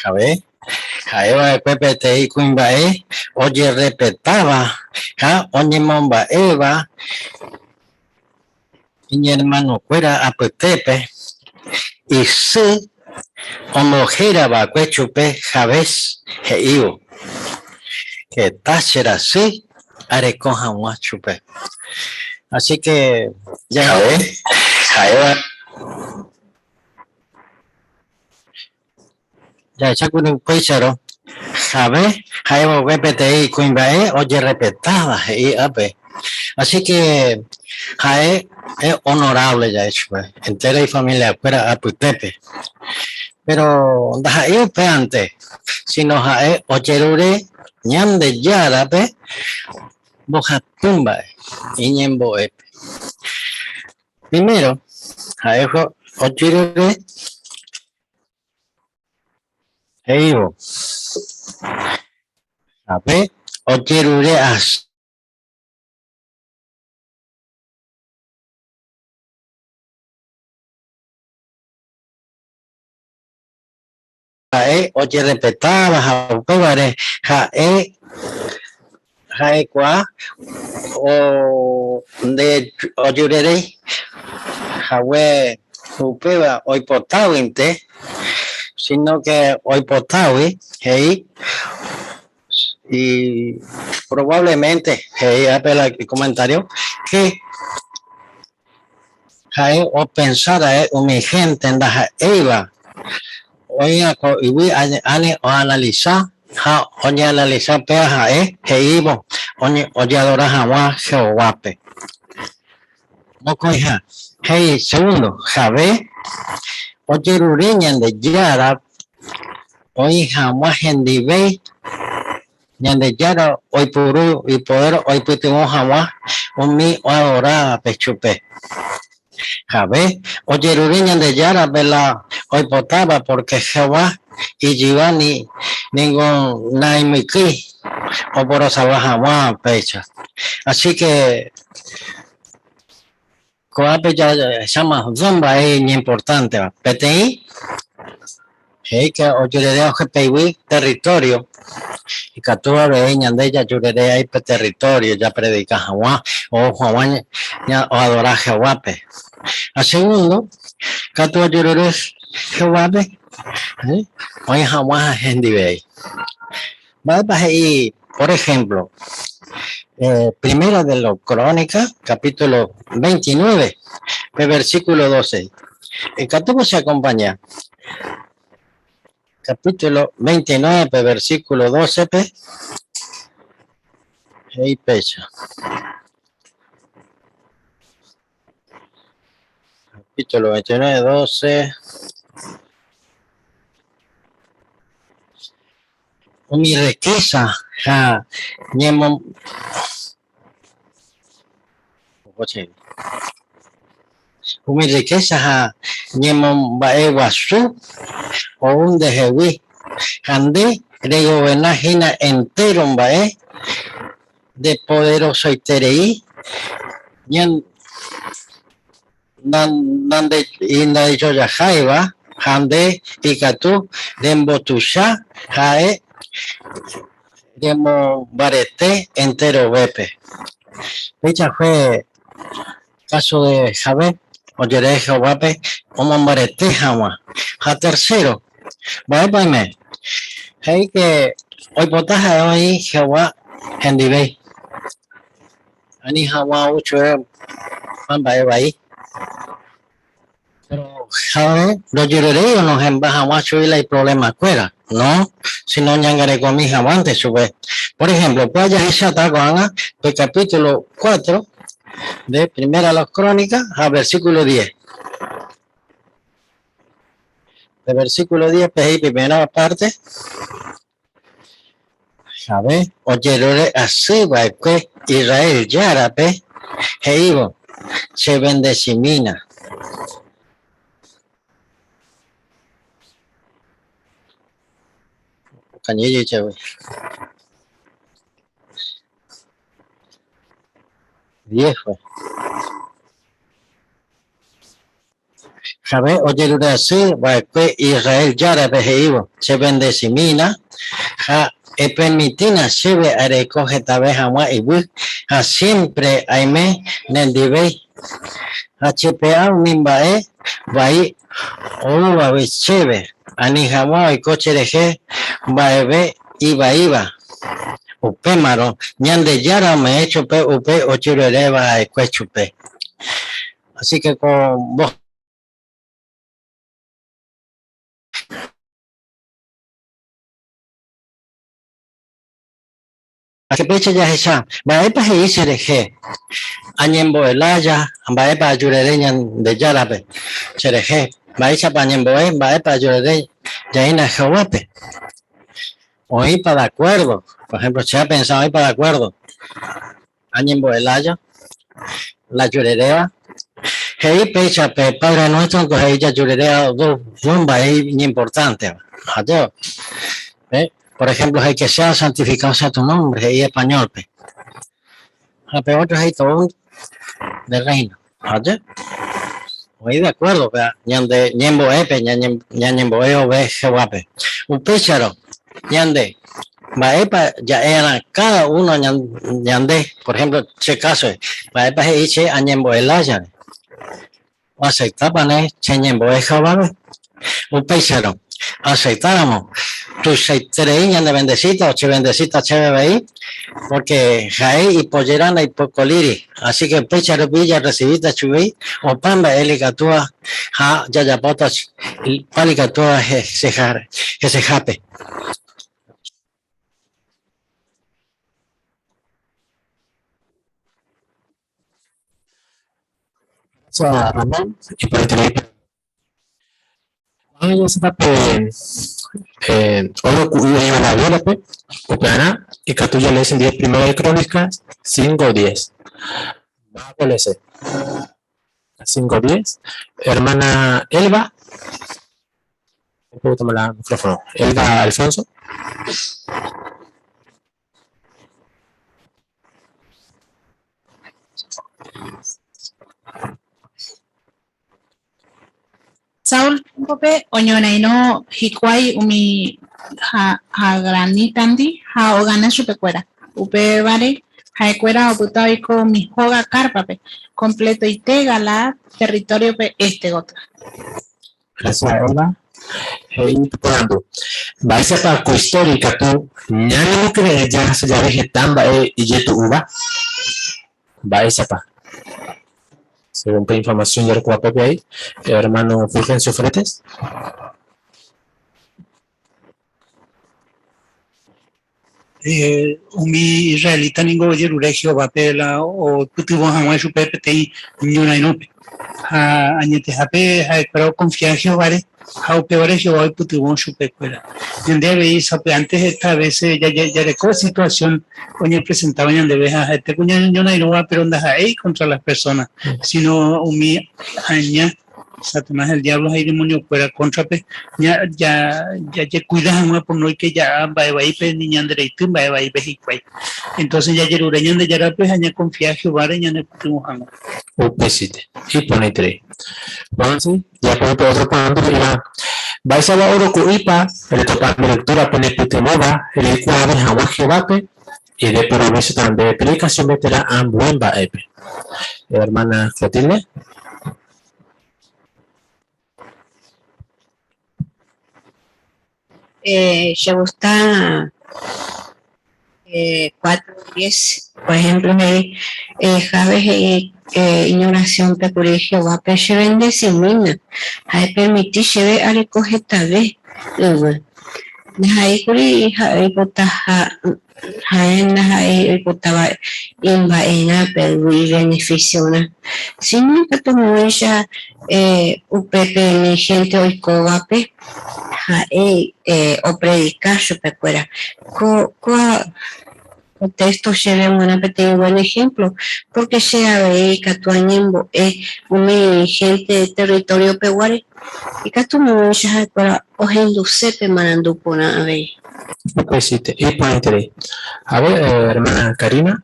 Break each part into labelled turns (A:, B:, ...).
A: Jave ha'eva'ekue peteĩ kuimba'e ojerrepetáva ha oñemomba'éva iñermanokuéra apytépe, isy ombohérava'ekue chupe Jabés he'ívo, Heta cherasy areko hag̃ua chupe. Así que jave ha'éva. Jahechákuri upéicharõ jave ha'e vove peteĩ kuimba'e ojerrepetáva he'i ápe. Así que ha'e es honorable ja'e chupe entero ifamiliakuéra apytépe. Pero ndaha'éi upévante, sino ha'e ojerure Ñandejárape mbohapy mba'e iñembo'épe. Primero, ha'e ojerure he'ívo, Jave ojerure asy. Ha'e ojerrepetáva ha upévare ha'e ha'ekuaa nde ojurerei hague upéva oipotáguinte, sino que oipotágui he'i y probablemente he'i ápe la comentario que Ha'e opensa ra'e umi hénte ndaha'éiva oĩva ko yvy ári oanalisa ha oñeanalisa péva ha'e he'ívo ojeadora hag̃ua Jehovápe. Mokõiha, he'i segundo jave ojerure Ñandejára oĩ hag̃ua hendive Ñandejára oipuru ipodér oipytyvõ hag̃ua umi oadorávape chupe. Jave ojerure Ñandejárape la oipotáva pórke Jehová ijyva ningo naimykýi oporosalva hag̃ua péicha. Así ke Ko'ápe jahecháma dos mba'e iñimportánteva. Peteĩ, he'i ke ojererea ojepeigui território, ikatu avei ñande jajurerea pe território japredika hag̃ua ou hag̃ua oadora Jehovápe. Ha segundo, katu ojerure Jehovápe oĩ hag̃ua hendivei. Mba'épa he'i, por ejemplo, Primera de los Crónicas, capítulo 29, pe versículo 12. Ikatúpa che acompaña? Capítulo 29, pe versículo 12-pe he'i péicha. Capítulo 29, 12. Umi riqueza ha ñemo Umi riqueza ha ñemomba'eguasu ou ndehegui, ha nde regoverna hína entéro mba'e ndepoderosoiterei Nandeijojaháiva ha nde ikatu rembotuicha ha'e remombarete enterovépe. Péicha fue caso de jave ojere Jehovápe omombarete hag̃ua. Ha tercero, mba'épa oime? He'i que oipota ha'e oĩ Jehová hendive. Ani hag̃ua ou chupe opa mba'e vai. Péro jave ndojeruréi onohẽmba hag̃ua chugui la iprovlemakuéra, no, síno oñangarekomi hag̃uánte chupe. Por ehémplo, upéva jahecháta ko'ág̃a pe kapítulo cuatro de Primera de las Crónicas ha versíkulo diez. Pe versíkulo diez-pe he'i primera párte. Jave ojerure asy va'ekue Israel Járape, he'ívo, Chevendesimína. Diez fue. Jave ojerure asy va'ekue Israel Járape he'ívo, Chevendesimína ha epermitína chéve areko hetave hag̃ua yvy ha siémpre aime nendive ha chepe'a umi mba'e vai oúvagui chéve, ani hag̃ua oiko cherehe mba'eve ivaíva. Upémarõ Ñandejára ome'ẽ chupe upe ojerure va'ekue chupe. Así que ko Péicha jahecha mba'épa he'i cherehe añembo'e lája, mba'épa ajurere Ñandejárape cherehe, mba'éichapa añembo'e, mba'épa ajurere jaína Jehovápe. Oĩpa de acuerdo? Por ejemplo, che apensa oĩpa de acuerdo añembo'e lája, la ajureréva. He'i péicha pe Padre Nuestro niko he'i jajureréva dos mba'e iñimportánteva. Ajéva? Por ejemplo, he'i que sea santificado sea tu nombre, he'i español-pe. Ha pe otro he'i tou nde reino. Aje? Oĩ de acuerdo pe ñande ñembo'épe, ñañembo'e ove Jehovápe. Upéicharõ, ñande, mba'épa ja'e'arã cada uno ñande, por ejemplo, che caso, mba'épa he'i che añembo'e lájare? Oaceptápane che ñembo'e Jehovápe? Upéicharõ, oaceptáramo, tuichaiterei ñanevendesíta o chevendesíta chéve avei, pórke ha'e ipojera ndaipokolíri. Así ke upéicha rupi jarresivíta chugui opa mba'e likatúva ha jajapóta opa likatúva hesehápe.
B: Ramón, iporãiterei. Ko'ág̃a jaháta pe óro ku'i oĩva la Bíbliape, upearã ikatu jalee chendive Primera de Crónicas 5:10. Mávapa oleese? 5:10. Hermana Elba, toma la micrófono. Elba Alfonso.
C: Saúl tiémpope oñorairõ hikuái umi hagranítandi ha ogana chupekuéra. Upévare ha'ekuéra opyta oiko umi hóga kárpape, kompletoite Galaad territóriope éste gotyo.
B: Gracias, Elba. He'i porandu, Mba'éichapa ko istória ikatu ñanemokyre'ỹ jahasa jave heta mba'e ijetu'úva? Mba'éichapa? Según pe información jarekóva pépe ahí, hermano Fulgencio Fretes.
D: Eh, umi israelita ningo ojerure Jehovápe la oipytyvõ hag̃ua chupe peteĩ ñorairõpe. Ha añetehápe ha'ekuéra okonfia Jehováre ha upévare Jehová oipytyvõ chupekuéra. Ñande avei sapy'ánte heta vése jareko situasión oñepresentáva ñandéve ha ha'ete ku ñañorairõva péro ndaha'éi kóntra las persóna, síno umi aña Satanás el diablo ha idemoniokuéra kóntrape jajekuida hag̃ua por no oike ja'a mba'e vaípe ni ñandereity mba'e vaípe hikuái. Entonces jajerure Ñandejárape ha ñakonfia Jehováre ñanepytyvõ hag̃ua.
B: Upéichaite, iporãiterei. Entonces, japo'i pe ótro porandu he'íva, Mba'éichagua óro ku'ípa retopa nde lektúrape nepytyvõva reikuaave hag̃ua Jehovápe ideprovéchota nde predikasiónpe térã ambue mba'épe? Ermána Clotilde.
E: Eh, chegusta eh, 4, 10, por ejemplo, he'i, eh, Jabez he'i eh, iñoraciónpe kuri Jehovápe chevendesimína ha epermiti chéve areko hetave yvy. Ndaha'éikuri ha'e oipotaha Ha'e ndaha'éi oipotáva imba'erã pe yvy ivenefisiorã, síno ikatu hag̃uáicha upépe umi hénte oikóvape ha'e opredika chupekuéra. Ko téxto chéve g̃uarã peteĩ vuén ehémplo, pórke che avei ikatu añembo'e umi hénte territoriopeguáre, ikatu hag̃uáicha ha'ekuéra ohenduse pe marandu porã avei.
B: Upéichaite, iporãiterei. A ver, hermana Karina.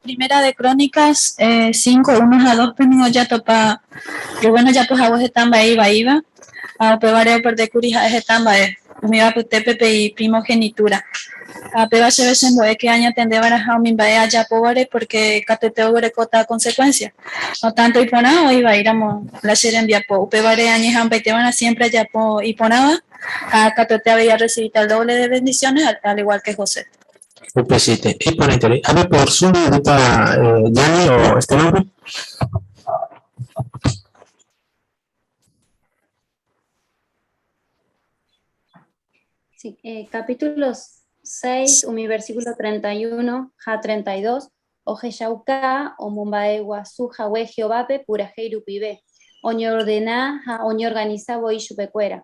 F: Primera de Crónicas 5, 1 ha 2 pe ningo jatopa Rubén ojapo hague heta mba'e ivaíva ha upévare operde kuri ha'e heta mba'e, umíva apytépe pe iprimogenitúra. Ha péva chéve chembo'e ke añatende va'erãha umi mba'e ajapóvare pórke katuete oguerekóta konsekuénsia. No tánto iporã o ivaíramo la che rembiapo, upévare añeha'ãmbaite va'erã siémpre ajapo iporãva ha katuete avei arresivíta el dóvle de bendisiones al igual ke José.
B: Upeichaite, iporãiterei. Ave por Zoom ahorita Yanni o Esteban.
G: Sí, capítulo 6, umi versículo 31 ha 32, Ohechauka omomba'eguasu hague Jehovápe purahéi rupive, oñeordena ha oñeorganisa voi chupekuéra.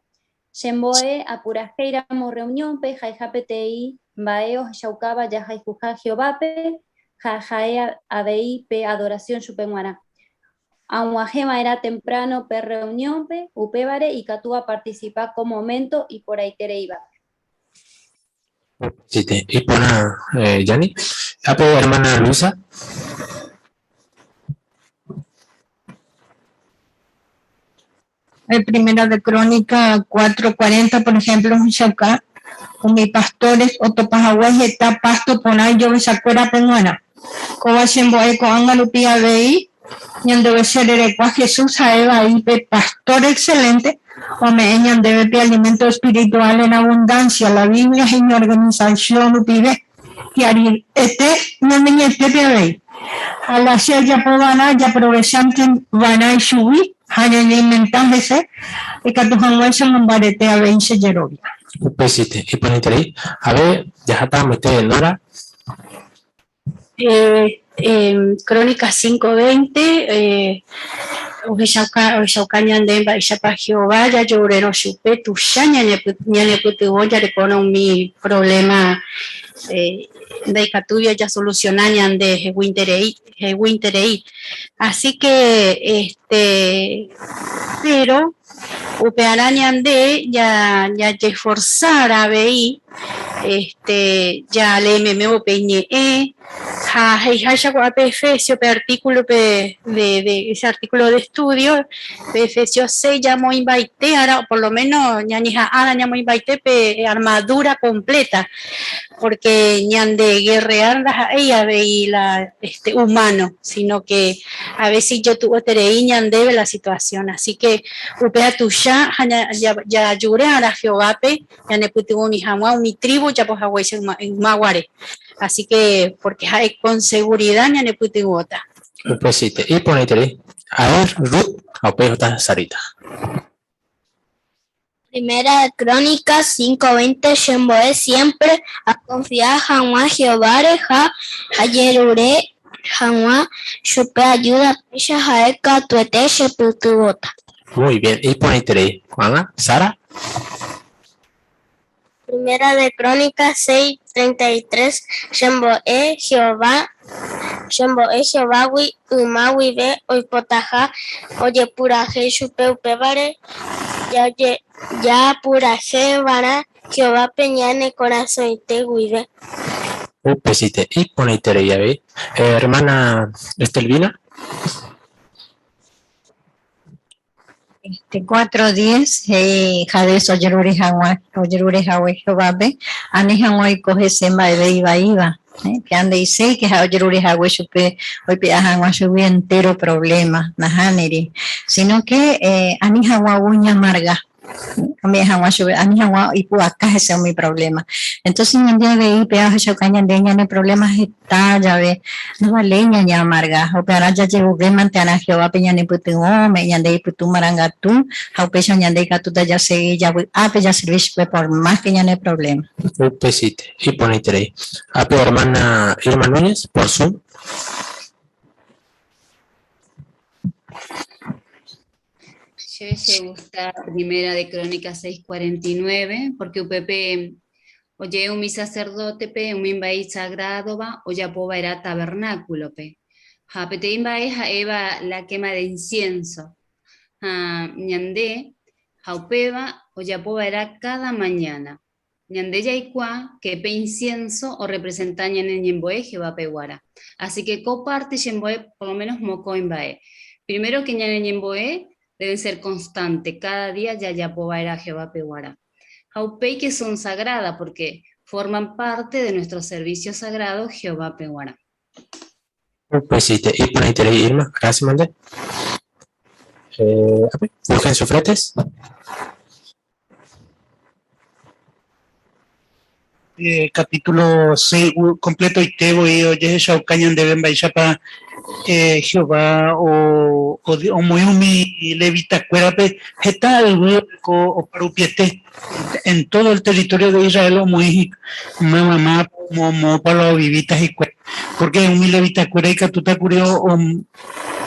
G: Chembo'e apurahéiramo reuniónpe ha'eha peteĩ mba'e ohechaukáva jahayhuha Jehovápe ha ha'e avei pe adorasión chupe g̃uarã. Ag̃uahẽ va'erã temprano pe reuniónpe, upévare ikatu apartisipa ko moménto iporãitereívape.
B: Iporã, Yani. Ápe hermana Luisa.
H: El Primera de Crónica 4:40, por ejemplo, ohechauka umi pastores otopa hague heta pasto porã ijovechakuérape g̃uarã. Kóva chembo'e ko'ág̃a rupi avei ñande ovecha rerekua Jesús ha'éva aí pe Pastor Excelente ome'ẽ ñandéve pe alimento espiritual en abundancia la Biblia ha iñorganización rupive. Hi'ariete ñane ñe'ẽtépe avei. Ha la che ajapo va'erã ajaprovechánte va'erã ichugui ha ñañeinventa hese ikatu hag̃uáicha mombarete avei che jerovia.
B: Upéichaite, iporãiterei. Ave, jaháta amoite Nora.
E: Crónicas 5:20 ohechauka ohechauka ñande mba'éichapa Jehová jajourérõ chupe tuicha ñanepytyvõ jarekórõ umi provléma ndaikatúiva jasolusiona ñande heguinterei heguinterei. Así que este péro upearã ñande jajeforsar avei este jalee memévo pe iñe'ẽ ha he'iháicha ko'ápe Efesios pe artículo-pe de, de ese artículo de estudio pe Efesios 6 jamoĩmbaite ára por lo menos ñañeha'ãra ñamoĩmbaite pe armadura completa porque ñande guerrear ndaha'éi avei la este humano sino que a veces ijetu'ueterei ñandéve la situación así que upéva tuicha ha jajure ára Jehovápe ñanepytyvõmi hag̃ua umi tribu ojapo haguéicha yma guare así que porque ha'e con seguridad ñanepytyvõta.
B: Upeichaite, iporãiterei. A ver, Ruth, ha upéi ohóta Sarita.
I: Primera de Crónicas 5:20 Chembo'e siémpre akonfia hag̃ua Jehováre ha ajerure hag̃ua chupe ajúda, péicha ha'e katuete chepytyvõta.
B: Muy bien, iporãiterei. Ko'ág̃a, Sara.
I: Primera de Crónicas 6:33 Chembo'e Jehová Chembo'e Jehovágui yma guive oipotaha ojepurahéi chupe upévare japurahéiva'erã Jehovápe ñane korasõite guive.
B: Upeichaite, iporãiterei avei. Hermana Estelvina.
J: Este 4:10 he'i Jabez ojerure hag̃ua ojerure hague Jehovápe ani hag̃ua oiko hese mba'eve ivaíva. Péa nde'iséi ke ha'e ojerure hague chupe oipe'a hag̃ua chugui entéro provléma, nahániri, síno ke ani hag̃ua ou oñamarga. Ome'ẽ hag̃ua chupe, ani hag̃ua ipu'aka hese umi provléma. Entónse ñande avei péva ohechauka ñande ñane provléma heta jave ndovaléi ñañeamarga. Upearã jajevovémante arã Jehovápe ñanepytyvõ, ome'ẽ ñande ipytu marangatu, ha upéicha ñande ikatúta jasegi javy'ápe jaservi chupe por más ke ñane provléma.
B: Upeichaite, iporãiterei. Ápe ermána Irma Núñez, por Zoom.
K: Che chegusta Primera de Crónicas 6:49, porque upépe oje'e umi sacerdote-pe umi mba'e isagrádova ojapova'erã tabernáculo-pe. Ha peteĩ mba'e ha'éva la quema de incienso. Ha ñande ha upéva ojapova'erã cada mañana. Ñande jaikuaa que pe incienso orepresenta ñane ñembo'e Jehovápe guarã. Así que ko parte chembo'e por lo menos mokõi mba'e. Primero que ñane ñembo'e deben ser constante, cada día jajapova'erã Jehovápe guarã. Ha upéi que son sagrada porque forman parte de nuestro servicio sagrado Jehovápe guarã.
B: Upeichaite, iporãiterei Irma, gracias mante. Eh, Fulgencio Fretes.
D: Eh, capítulo 6 completoite voi ojehechauka ñandéve mba'éichapa eh, Jehová o, o, omoĩ umi levitakuérape heta yvy ko oparupiete en todo el territorio de Israel omoĩ máva máva moõpa la ovivíta hikuái porque umi levitakuéra ikatúta kuri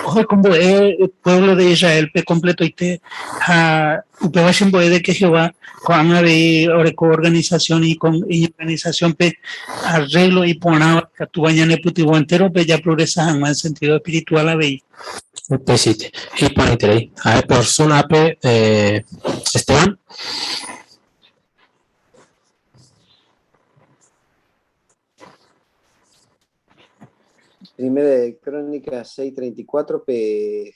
D: ohekombo'e pueblo de Israel-pe completoite ha upéva chembo'e de que Jehová ko'ág̃a avei oreko organización iñorganización-pe arreglo iporãva ikatúva ñanepytyvõ entérope japrogresa hag̃ua en sentido espiritual avei.
B: Upeichaite, iporãiterei. Ha'e persona-pe eh, Esteban.
L: Primera de Crónicas 6:34 pe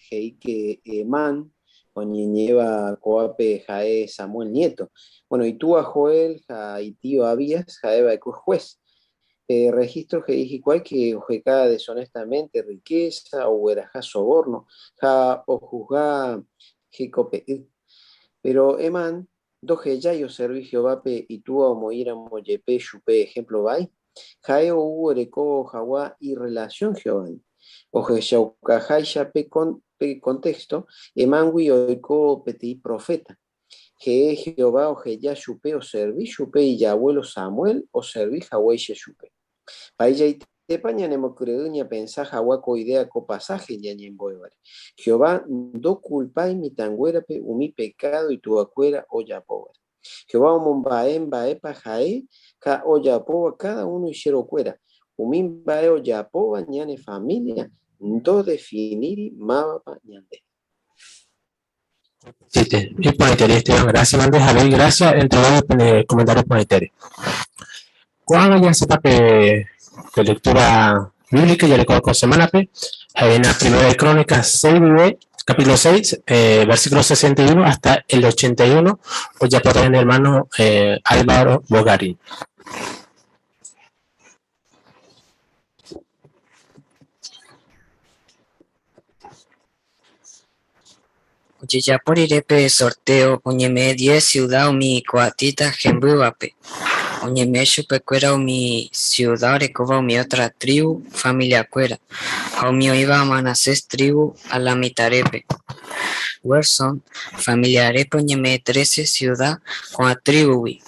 L: he'i que Hemán oñeñe'ẽva ko'ápe ha'e Samuel nieto. Bueno, itúa Joel ha itío Abías ha'eva'ekue juez. Pe registro he'i hikuái que oheka deshonestamente riqueza, ogueraha soborno ha ohusga hekope'ỹ. Pero Hemán ndohejái oservi Jehovápe itúa omoĩramo jepe chupe ejemplo vai, ha'e ou orekóvo hag̃ua irrelasión Jehovándi. Ohechaukaháicha pe contexto, Hemángui oiko peteĩ proféta. He'e Jehová oheja chupe oservi chupe ijavuélo Samuel oservi haguéicha chupe. Mba'eichaitépa ñanemokyre'ỹ ñapensa hag̃ua ko idéa ko pasáhe ñañembo'évare. Jehová ndokulpái mitãnguérape umi pekádo ituakuéra ojapóvare. Jehová omomba'e mba'épa ha'e ha ojapóva káda uno icherokuéra. Umi mba'e ojapóva ñane família ndodefiníri mávapa ñande.
B: Upeichaite, iporãiterei Esteban, gracias mante Javi, gracias entregado pene comentario porãitére. Ko'ág̃a jasepa pe pe lectura bíblica jareko ko semana-pe, ha'éna Primera de Crónicas 6 guive, capítulo 6, eh, versículo 61 hasta el 81, ojapóta ñane hermano eh, Álvaro Bogarín.
M: Ojejapo rire pe sortéo, oñeme'ẽ diez siuda umi cohatita hembývape. Oñeme'ẽ chupekuéra umi siuda orekóva umi ótra trívu familiakuéra, ha umi oĩva Manasés trívu alamitarépe. Guersón familiarépe oñeme'ẽ trece siuda ko'ã trívugui,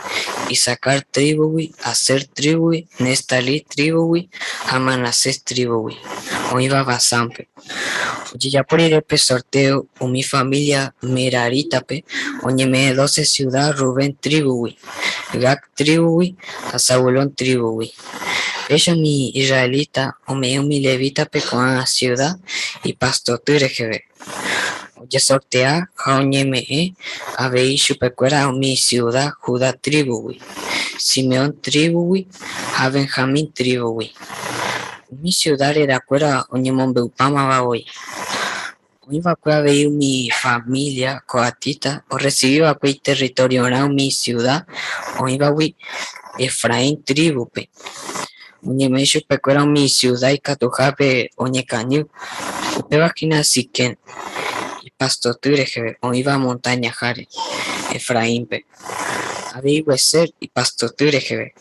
M: Isacar trívugui, Aser trívugui, Neftalí trívugui ha Manasés trívugui, oĩva Basánpe. Ojejapo rire pe sortéo, umi família merarítape oñeme'ẽ doce siuda Rubén trívugui, Gad trívugui ha Zabulón trívugui. Péicha umi israelita ome'ẽ umi levítape ko'ã siuda ipastoty reheve. Ojesortea ha oñeme'ẽ avei chupekuéra umi siuda Judá trívugui, Simeón trívugui ha Benjamín trívugui. Umi siuda rerakuéra oñemombe'upámava voi. Oĩ va'ekue avei umi família cohatita orresivi va'ekue iterritoriorã umi siuda oĩvagui Efraín trívupe. Oñeme'ẽ chupekuéra umi siuda ikatuhápe oñekañy, upéva hína Siquem, ipastoty reheve oĩva montañaháre Efraínpe, avei Guézer ipastoty reheve,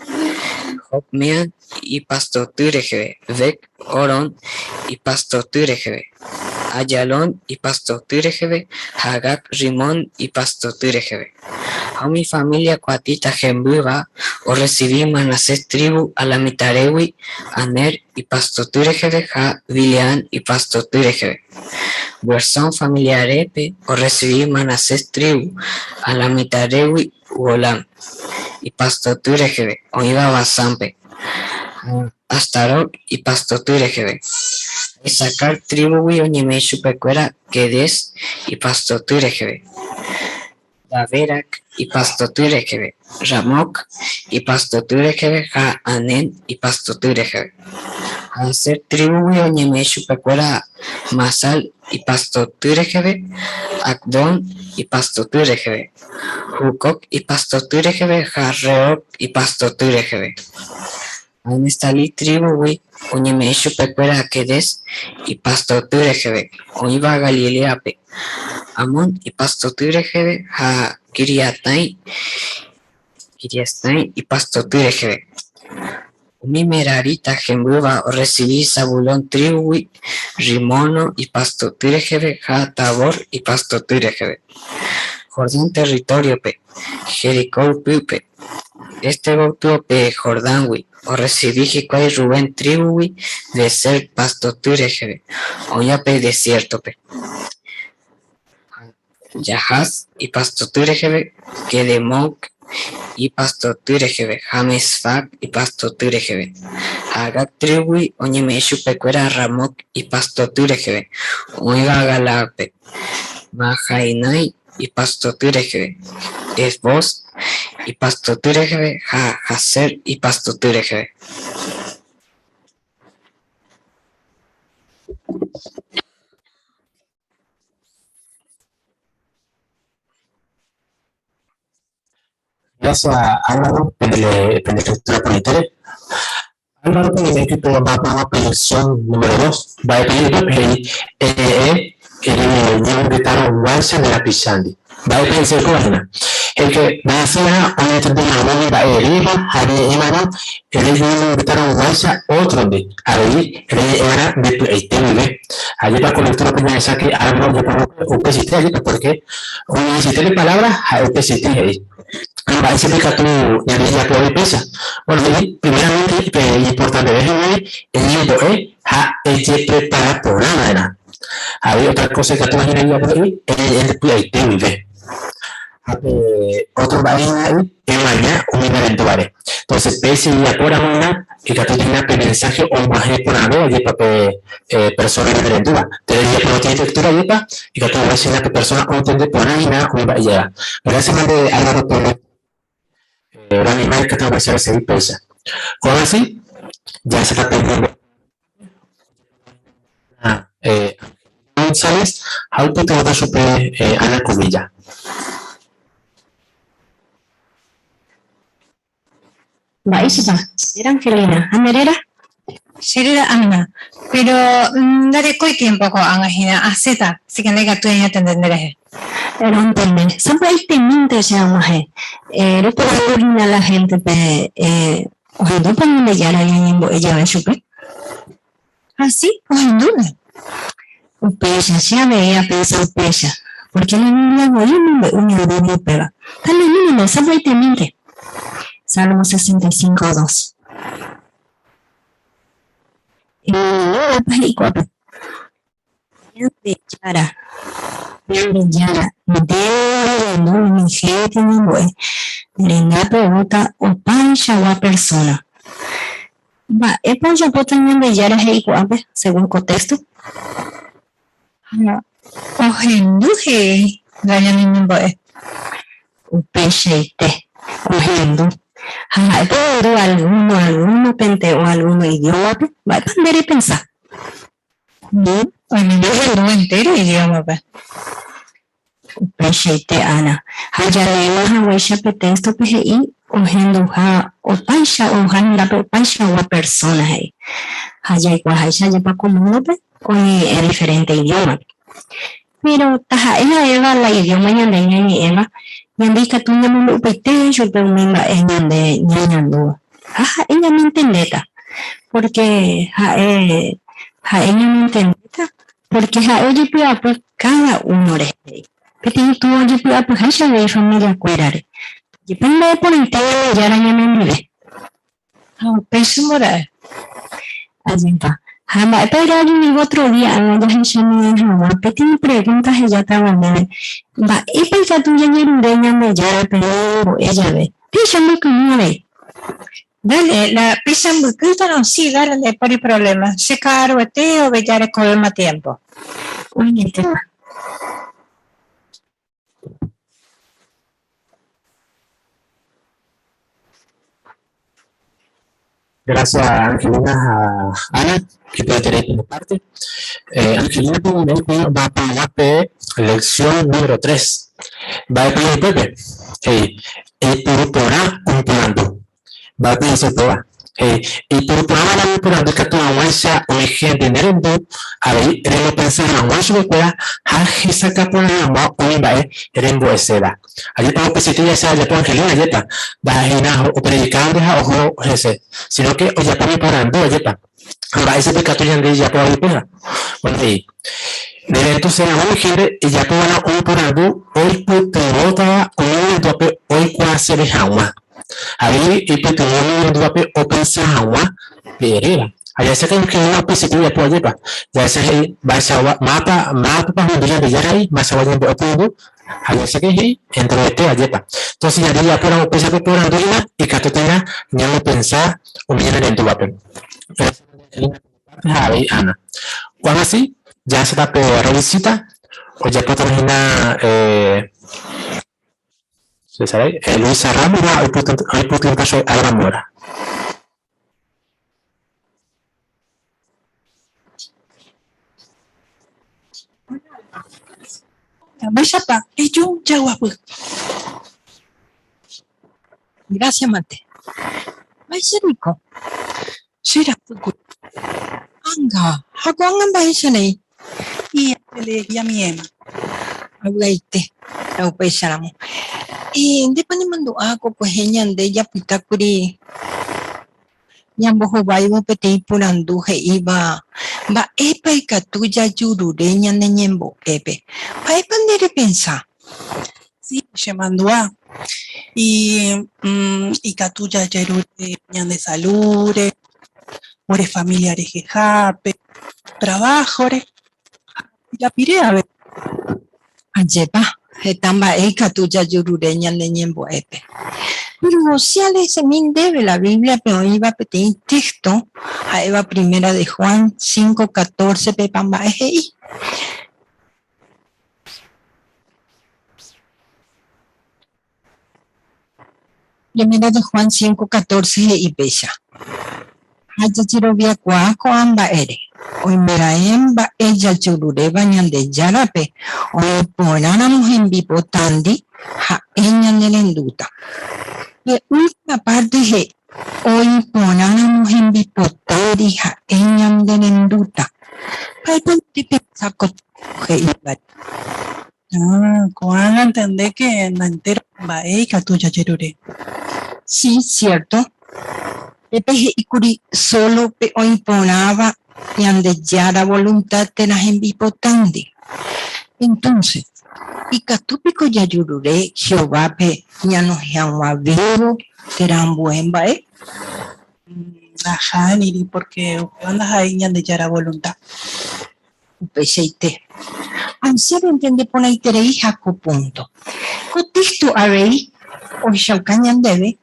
M: Jocmeam ipastoty reheve, Bet-Horón ipastoty reheve, Ayalón ipastoty reheve ha Gat-Rimón ipastoty reheve. Ha umi família cohatita hembýva orresivi Manasés trívu alamitarégui Aner ipastoty reheve ha Bileam ipastoty reheve. Guersón familiarépe orresivi Manasés trívu alamitarégui Golán ipastoty reheve oĩva Basánpe, ha Astarot ipastoty reheve. Ha Isacar trívugui oñeme'ẽ chupekuéra Quedes ipastoty reheve. Daberac ipastoty reheve, Ramoc ipastoty reheve ha Anen ipastoty reheve. Ha Aser tríbugui oñeme'ẽ chupekuéra Masal ipastoty reheve, Abdón ipastoty reheve, Hucoc ipastoty reheve ha Rehob ipastoty reheve. Ha Neftalí tríbugui oñeme'ẽ chupekuéra Quedes ipastoty reheve, oĩva Galiléape, Hamón ipastoty reheve ha Quiriatáim ipastoty reheve. Umi merarita hembýva orresivi Zabulón tríbugui Rimono ipastoty reheve ha Tabor ipastoty reheve, Jordán territóriope, Jericó ypýpe. Este gotyo pe Jordángui, orresivi hikuái Rubén tríbugui Beser pastoty reheve, oĩva pe desiértope. Jahaz ipastoty reheve, Quedemot ipastoty reheve ha Mesfac ipastoty reheve. Ha Gad tríbugui oñeme'ẽ chupekuéra Ramot ipastoty reheve, oĩva Galaádpe, Mahainai ipastoty reheve, Hesbón ipastoty reheve ha Jazer ipastoty reheve.
B: Gracias Álvaro pende lectura porãitére. Álvaro pe oipytyvõmbáva pe lección número 2, mba'épa he'i he'i ere'ẽ ere ñemongetarõguáicha nde rapichándi. Mba'épa he'ise kóva hína? He'i ke mba'asýrã oñetende hag̃ua umi mba'e eréva ha reñe'ẽva'erã ere ñemongetarõguáicha ótrondi, avei reñe'ẽva'erã nde py'aite guive. Ajépa ko lectura-pe jahecha ke Álvaro ojeporu upeichaite ajépa pórke oñe'ẽseite pe palabra ha'e upeichaite he'i. Ha mba'éichapa ikatu ñande jajapo upéicha? Bueno, he'i primeramente pe iñimportanteve he'ígui eñembo'e ha ejeprepara porã va'erã. Ha avei ótra kósa ikatúva hína jajapo he'i eñe'ẽ nde py'aite guive. Ha pe ótro mba'e hína he'i emaña umi nerendúvare. Entonces péicha ijapóramo hína ikatu hína pe mensaje og̃uahẽ porãve ajépa pe persóna ñanerendúva. Térã ijapóva lectura ajépa ikatu hag̃uáicha hína pe persóna ontende porã hína umi mba'e ja'éva. Gracias mante Álvaro pe roanima ikatu hag̃uáicha resegi péicha. Ko'ág̃a si jahecháta pe ñembo'e. González ha oipytyvõta chupe Ana Cubilla.
N: Mba'éichapa? Che Angelina. Ha nde réra?
C: Che réra Ana. Péro ndarekói tiémpo ko'ág̃a hína, asẽta, así ke ndaikatúi añatende nderehe.
N: Rontende. Sapy'aitemínte che ag̃uahẽ. Roporandu hína la héntepe Ohendúpa Ñandejára ñañembo'e jave chupe?
C: Ha si, ohendúne.
N: Upéicha, che avei apensa upéicha, pórke la Biblia voi omombe'u ñandéve upéva. Tale'ỹme sapy'aitemínte. Salmo 65, 2. Emoñe'ẽpa he'i ko'ápe? Ñandejára, Ñandejára, nde rehendu umi hénte ñembo'e, ne rendápe oúta opaichagua persóna. Mba'épa ojapóta Ñandejára he'i ko'ápe, según ko téxto?
C: Ha ohendu he'i la ñane ñembo'e.
N: Upeichaite, ohendu. Ha ha'épa ohendu algúno algúnopente o algúno idiómape? Mba'épa nde repensa?
C: Oime ohendu entéro idiómape.
N: Upeichaite Ana. Ha jaleéma haguéicha pe téxtope he'i ohenduha opáicha ouha hendápe opaichagua persóna he'i. Ha jaikuaaháicha ajépa ko múndope oñeñe'ẽ diferénte idiómape. Péro taha'e ha'éva la idióma ñande ñañe'ẽva, ñande ikatu ñamombe'upaite chupe umi mba'e ñande ñañandúva. Ha ha'e ñanentendéta, pórke ha'e ha'e ñanentendéta, pórke ha'e ojepy'apy káda uno rehe. Peteĩ túva ojepy'apyháicha avei ifamiliakuérare. Jepe mba'e porãite Ñandejára ñanendive.
C: Ha upéicha mbora'e.
N: Ajépa. Ha mba'épa ere ajuvivo ótro día ág̃a jahechami hag̃ua peteĩ pregúnta hejátava ndéve, Mba'épa ikatu jajerure Ñandejárape ñañembo'e jave? Péicha mbykymi avei.
C: Dale, la péicha mbykýtarõ, si, dale, ndaipóri provléma. Che ka'aruete oveja rekovéma tiémpo.
N: Oñetépa.
B: Gracias Angelina ha Ana, iporãiterei pende parte. Angelina omba'apo pe lección número 3. Mba'épa he'i upépe? He'i, Eipuru porã umi porandu. Mba'épa he'ise upéva? He'i, Eipuru porã va'erã umi porandu ikatu hag̃uáicha umi hénte nerendu avei remopensa hag̃ua chupekuéra ha hesakã porã hag̃ua umi mba'e rembo'eséva. Ajépa upeichaite jahecha ojapo Angelina, ajépa? Ndaha'éina opredikánte ha oho hese, síno ke ojapo umi porandu, ajépa? Ha mba'éichapa ikatu ñande jajapo avei upéva? Bueno, he'i, Nerenduse hag̃ua umi hénte ejapo va'erã umi porandu oipytyvõtava umi nerendúvape oikuaaseve hag̃ua. Avei eipytyvõ umi nerendúvape opensa hag̃ua pe eréva. Ha jahecha Angelina upeichaite ojapo, ajépa? Jahecha he'i mba'eichagua, mávapa, mávapepa ohendu Ñandejára he'i, mba'eichagua ñembo'e porandu Ha jahecha he'i enterovete ajépa. Entonces ñande jajapóramo upéicha pe porandu hína ikatu térã ñamopensa umi ñanerendúvape. Ha avei Ana. Ko'ág̃a si jaháta pe revisita ojapótava hína Luisa Ramos ha oipytyvõta chupe Alba Mora.
C: Mba'éichapa eju jaguapy.
H: Gracias mante. Mba'éicha niko.
C: Che rapykue.
H: Anga, ha ko'ág̃a mba'éicha rei.
C: Miéma.
H: Avy'aite, ha upéicharamo. Ndépa nemandu'a ko kuehe ñande japytákuri Ñambohováivo peteĩ porandu he'íva mba'épa ikatu jajurure ñane ñembo'épe. Mba'épa nde repensa?
C: Sí, chemandu'a. Y ikatu jajerure ñande salúre, ore familia rehehápe, trabajo-re ha pirapire avei.
H: Ajépa, heta mba'e ikatu jajurure ñane ñembo'épe. Péro che alehesemi ndéve la Bíbliape oĩva peteĩ téxto ha'éva Primera de Juan 5:14 pepa mba'e he'i. Primera de Juan 5:14 he'i péicha, Ha jajeroviakuaa ko'ã mba'ére, oimeraẽ mba'e jajururéva Ñandejárape oĩ porãramo hembipotándi, ha'e ñanerendúta. Pe última párte he'i, Oĩ porãramo hembipotándi ha'e ñanerendúta. Mba'épa nde repensa ko téxto he'ívare?
C: Ah, ko'ág̃a antende ke naentéro mba'e ikatu jajerure.
H: Sí, cierto. Pépe he'íkuri sólo pe oĩ porãva Ñandejára voluntad térã hembipotándi. Entonces, ikatu piko jajurure Jehovápe ñanohẽ hag̃ua vívo térã ambue mba'e?
C: Nahániri, pórke upéva ndaha'éi Ñandejára volunta.
H: Upeichaite. Ansia rontende porãitereiha ko púnto. Ko téxto avei ohechauka ñandéve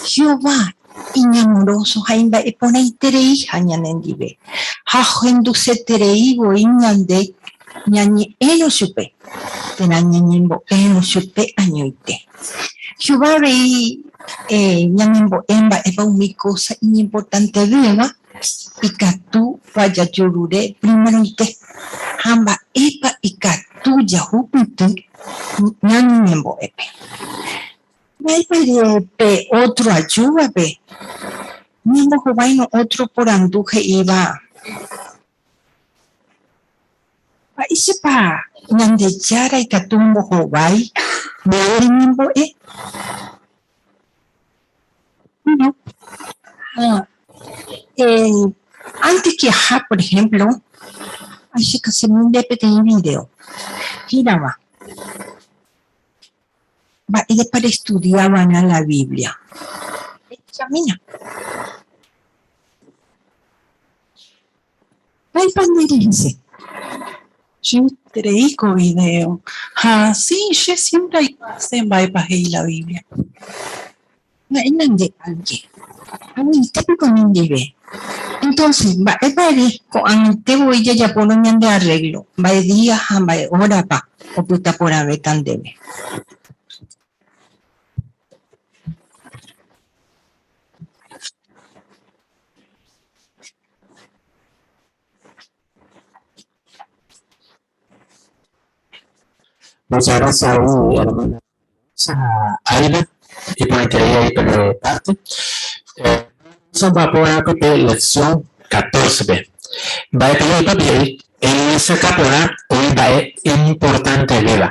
H: Jehová iñamoróso ha imba'eporãitereiha ñanendive, ha ohenduseterei voi ñande ñañe'ẽrõ chupe térã ñañembo'érõ chupe añoite. Jehová avei ñanembo'e mba'épa umi kósa iñimportantevéva Ikatu vajajurure primeroite ha mba'épa ikatu jahupyty ñaneñembo'épe. Mba'épa ere pe ótro ajúvape ñambohováirõ ótro porandu he'íva Mba'éichapa Ñandejára ikatu ombohovái ñane ñembo'e? Bueno, eh, antes que ajá, por ejemplo, ahechakasemi peteĩ video hérava Mba'érepa restudia va'erã la Biblia. Ehechamína. Mba'épa nde rehese?
C: Chegustaiterei ko video. Ha si, che siémpre aikuaase mba'épa he'i la Biblia.
H: Mba'éna nde álge? Añoite piko nendive? Entonces, mba'épa ere ko'ag̃aite voi jajapórõ ñande arreglo, mba'e día ha mba'e órapa opyta porãvéta ndéve?
B: Muchas gracias, hermana Aida, iporãiterei avei pende parte. Omba'apo va'erã pe lección 14-pe. Mba'épa ja'épa he'i? Emyesakã porã umi mba'e iñimportantevéva.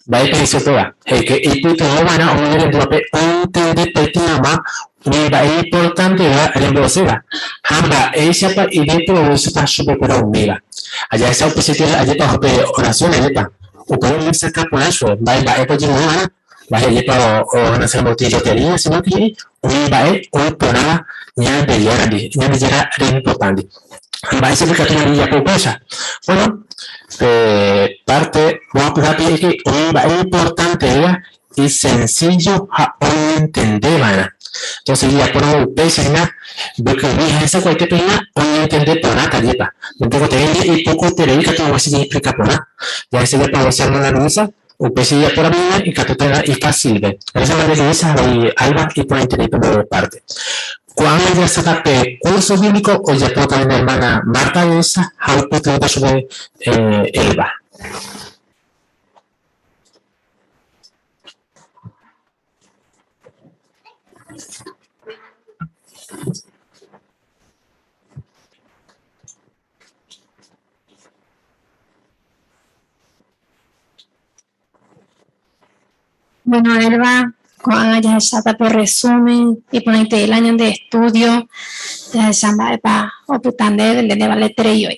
B: Mba'épa he'ise upéva? He'i ke eipytyvõ va'erã umi nerendúvape ontendepaite hag̃ua umi mba'e iñimportantevéva rembo'eséva ha mba'éichapa ideprovéchota chupekuéra umíva. Ajahecha upeichaite ajépa oho pe oración ajépa. Upéva omyesakã porã chupe mba'e mba'épa ojeruhe va'erã, mba'e ajépa oganase mbotyjotería, síno ke he'i umi mba'e oĩ porãva Ñandejárandi, Ñandejára rembipotándi. Ha mba'éichapa ikatu ñandejapo upéicha? Bueno, pe párte mbohapyhápe he'i ke umi mba'e iñimportantevéva isensillo ha oñentende va'erã. Entonces jajapóramo upéicha hína, mbykymi ha hesakuaitépe hína oñentende porãta jepa. Ñatekotevẽ ipokoiterei katu hag̃uáicha jaexplika porã. Jahecha japaguase hermana Luisa, upéicha jajapóramo hína ikatúta ifásilve. Gracias hermana Luisa ha avei Alba iporãiterei pende parte. Ko'ág̃a jaháta pe curso bíblico ojapóta ñane hermana Marta Luisa ha oipytyvõta chupe Elba.
O: Bueno, Elba, ko'ág̃a jahecháta pe resumen iporãitei la ñande estudio, jahecha mba'épa opyta ndéve, nde ndevaleterei oĩ.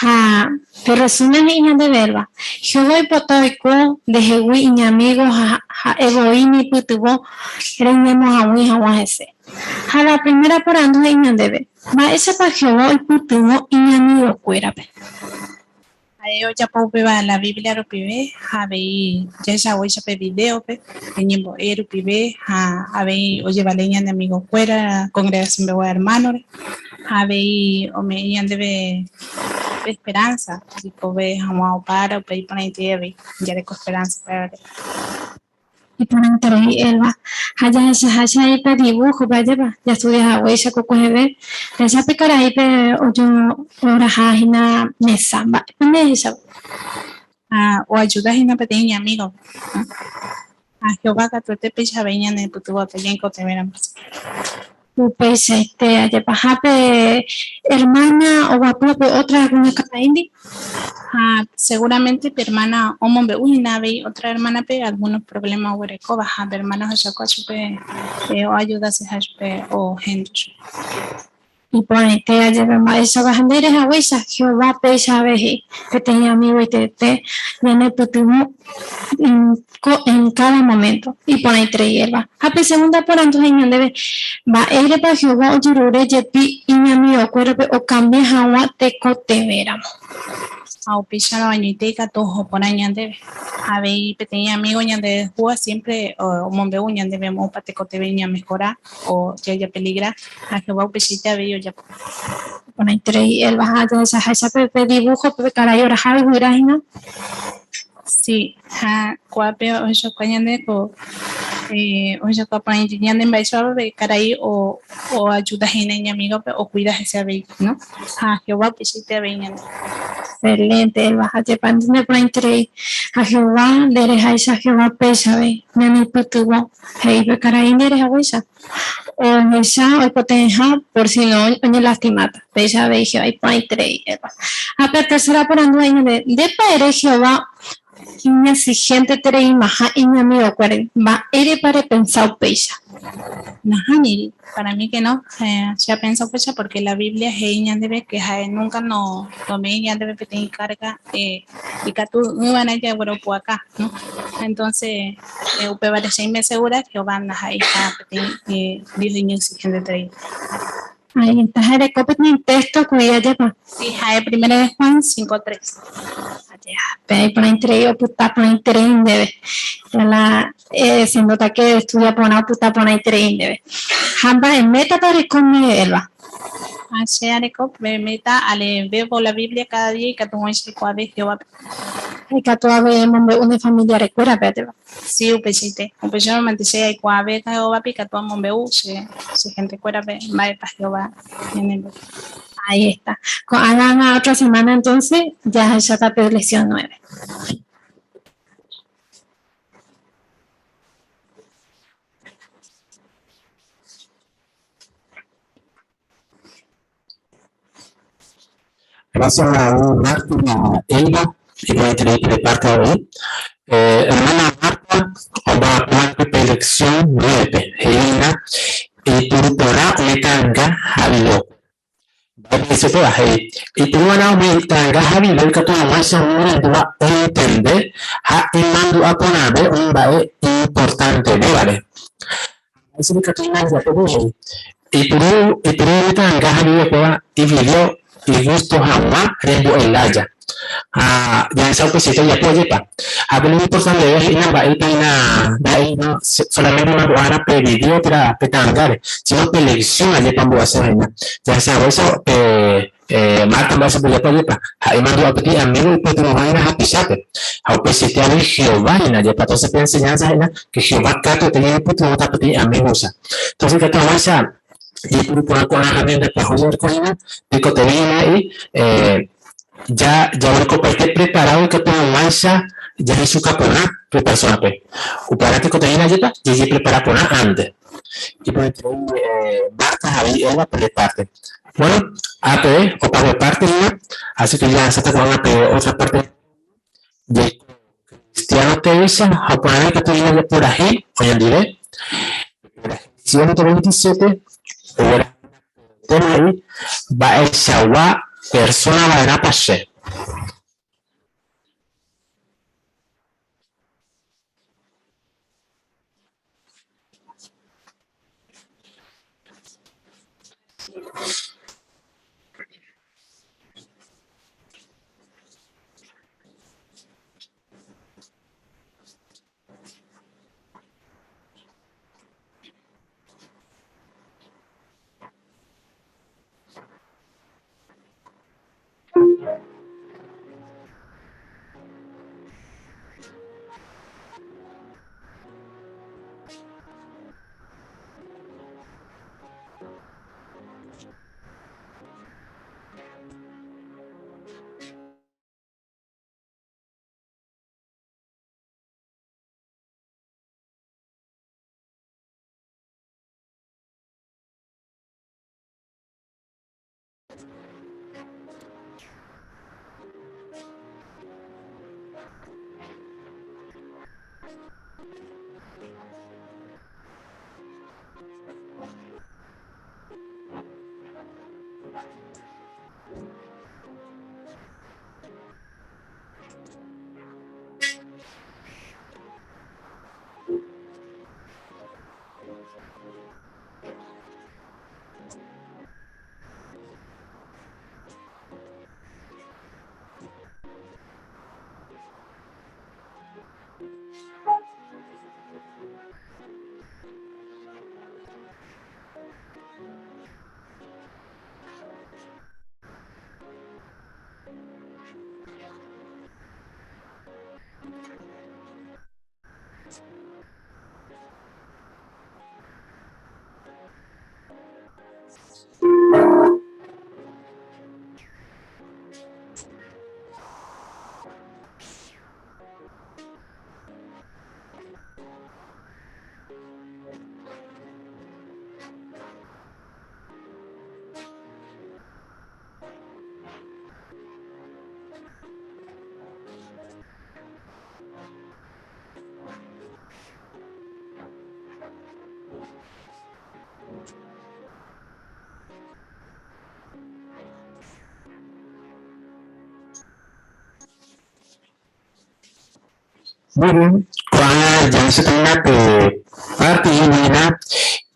O: Ha pe resumen he'i ñandéve Elba, Jehová oipota oiko ndehegui iñamígo ha ha'e voi neipytyvõ reñemoag̃ui hag̃ua hese. Ha la primera porandu he'i ñandéve, Mba'éichapa Jehová oipytyvõ iñamigokuérape?
C: Ha'e ojapo upéva la Biblia rupive ha avei jahechaguéicha pe vidéope, pe ñembo'e rupive ha avei ojevale ñane amigokuéra kongregasiónpegua ermánore ha avei ome'ẽ ñandéve pe esperánsa jaikove hag̃ua opa ára upe iporãite avei jareko esperánsa upévare.
O: Iporãiterei Elva, ha jahechaháicha ahí pe dibujo-pe ajépa, jastudia haguéicha ko kueheve, jahecha pe karaípe ojoraha hína mesa, mba'épa nde ehecháva?
C: Ha oajuda hína peteĩ iñamígope. Ha Jehová katuete péicha avei ñanepytyvõta ñaikotevẽramo.
O: Upeichaite, ajepahápe ermána oguapy pe ótra kuñakaraíndi.
C: Ha seguramente pe ermána omombe'u hína avei ótra ermánape algúno provléma oguerekóva ha pe ermána ohechauka chupe oajudaseha chupe ohendu chupe.
O: Iporãite ajeve mba'éichapa ha nde rehaguéicha Jehová péicha ave he'i peteĩ amigoitete ñanepytyvõ en káda moménto. Iporãiterei Elva. Ha pe segunda porandu he'i ñandéve, Mba'érepa Jehová ojerure jepi iñamigokuérape okambia hag̃ua tekotevẽramo?
C: Ha upéicharõ añoite ikatu oho porã ñandéve. Avei peteĩ amígo ñandehúva siémpre omombe'u ñandéve moõpa tekotevẽ ñamehora o jajapeligra, ha Jehová upeichaite avei ojapo.
O: Iporãiterei Elva ha jahechaháicha pe divúhope pe karai oraha yvyra hína.
C: Sí, ha ko'ápe ohechauka ñande ko ohechauka porãite ñande mba'éichapa pe karai oajuda hína iñamígope okuida hese avei, no? Ha Jehová upeichaite avei ñande.
O: Excelente, Elva, ha jepa neporãiterei. Ha Jehová nde reháicha Jehová péicha avei ñaneipytyvõ, he'i pe karai nde rehaguéicha. Ohecha oikotevẽha por si no oñelastimáta. Péicha avei Jehová iporãiterei. Ha pe tercera porandu he'i ñande, Ndépa ere Jehová iñexigentetereimaha iñamigokuérare? Mba'érepa repensa upéicha?
C: Nahániri, para mí que no, che apensa upéicha porque la Biblia he'i ñandéve que ha'e nunca nome'ẽi ñandéve peteĩ carga ikatu'ỹva'erã jagueropu'aka, no? Entonces, Upévare che aime segura Jehová ndaha'eiha peteĩ Dios iñexigenteterei.
O: Ahí está, jareko peteĩ texto ku'i ajépa.
C: Sí, ha'e Primera de Juan 5:3.
O: Pe iporãiterei opyta porãiterei ndéve. La se nota que estudia porã opyta porãiterei ndéve. Ha mba'e métapa reko nde, Elba?
C: Ha che areko pe méta aleevévo la Biblia káda día ikatu hag̃uáicha aikuaave Jehovápe.
O: Ikatu avei emombe'u ne familiarekuérape ajépa.
C: Sí, upeichaite. Upéicharõmante che aikuaave Jehovápe ikatu amombe'u che che hentekuérape mba'épa Jehová ñanembo'e.
O: Ahí está. Ko'ág̃a otra semana entonces jahecháta pe lección nueve.
B: Gracias a Marta Elba, y voy a tener de parte hoy. Hermana Marta, omba'apóva pe lección 9-pe, he'ína, Eipurupora umi ta'anga ha video. Mba'épa he'ise upéva? He'i, Eipuruva'erã umi ta'anga ha video ikatu hag̃uáicha umi nerendúva ontende ha imandu'a porãve umi mba'e iñimportantevévare. Ha mba'éichapa ikatu imandu'apeve? He'i, Eipuru eipuru umi ta'anga ha video-kuéra ivideo igusto hag̃ua rembo'e lája. Ha jahecha upeichaite ojapo ajépa. Ha pe lo importanteve he'ína mba'épa hína ndaha'éi solamente imandu'ára pe video térã pe ta'angáre, sino pe lección ajépa ombo'ese hína. Jahecha haguéicha pe Marta mba'éichapa ojapo ajépa, ha'e imandu'a peteĩ amigo oipytyvõha hína hapichápe. Ha upeichaite avei Jehová hína ajépa. Entonces pe enseñanza hína que Jehová katuete ñanepytyvõta peteĩ amigoicha. Entonces ikatu hag̃uáicha jaipuru porã ko'ã herramienta pyahu jareko hína, tekotevẽ hína he'i ja jaguerekopaite preparado ikatu hag̃uáicha jahechuka porã pe persónape. Upearã tekotevẽ hína ajépa jajeprepara porã ánte. Iporãiterei Marta ha avei Eva pende parte. Bueno, ápe opave parte hína, así que jahasáta ko'ág̃a pe otra parte jaiko cristiano teéicha ha upearã ikatu hína japurahéi oñondive. Purahéi 127 ogueraha tema he'i mba'eichagua persona va'erãpa che. Muy bien, ko'ág̃a jahecháta pe parte hína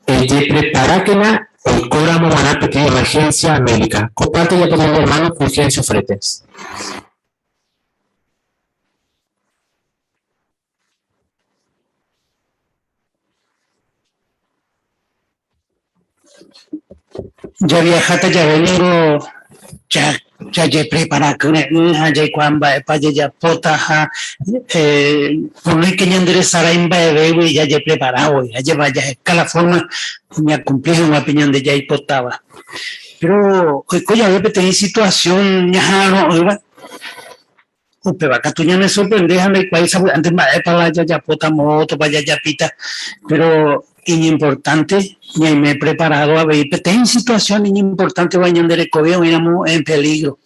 B: ejepreparákena oikóramo g̃uarã peteĩ emergencia médica. Ko parte ojapóta ñande hermano Fulgencio Fretes.
D: Javiaháta jave ningo jajeprepara kyre'ỹ ha jaikuaa mba'épa jajapóta ha ponéke ñanderesarái mba'evégui jajepreparávo ajépa jaheka la forma ñakumpli hag̃ua pe ñande jaipotáva. Péro oiko jave peteĩ situasión ñaha'arõ'ỹva, Upéva katu ñanesorprende ha ndaikuaái sapy'ánte mba'épa la jajapóta, mótopa jajapíta, péro iñimportánte ñaime preparádo avei peteĩ situasión iñimportánteva ñande rekove oĩramo en pelígro.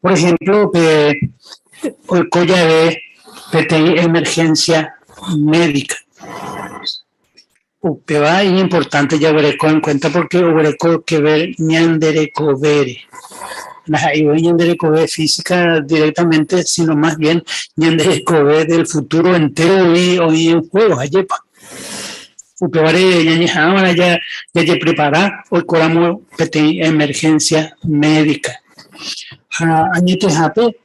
D: Por ejemplo, pe oiko jave peteĩ emergencia médica. Upéva iñimportante jaguereko en cuenta porque oguereko que ver ñande rekovére. Ndaha'éi voi ñande rekove física directamente, sino más bien ñande rekove del futuro entero oĩ oĩ en juego, ajépa. Upévare ñañeha'ãva'erã jajeprepara oikóramo peteĩ emergencia médica. Ha añetehápe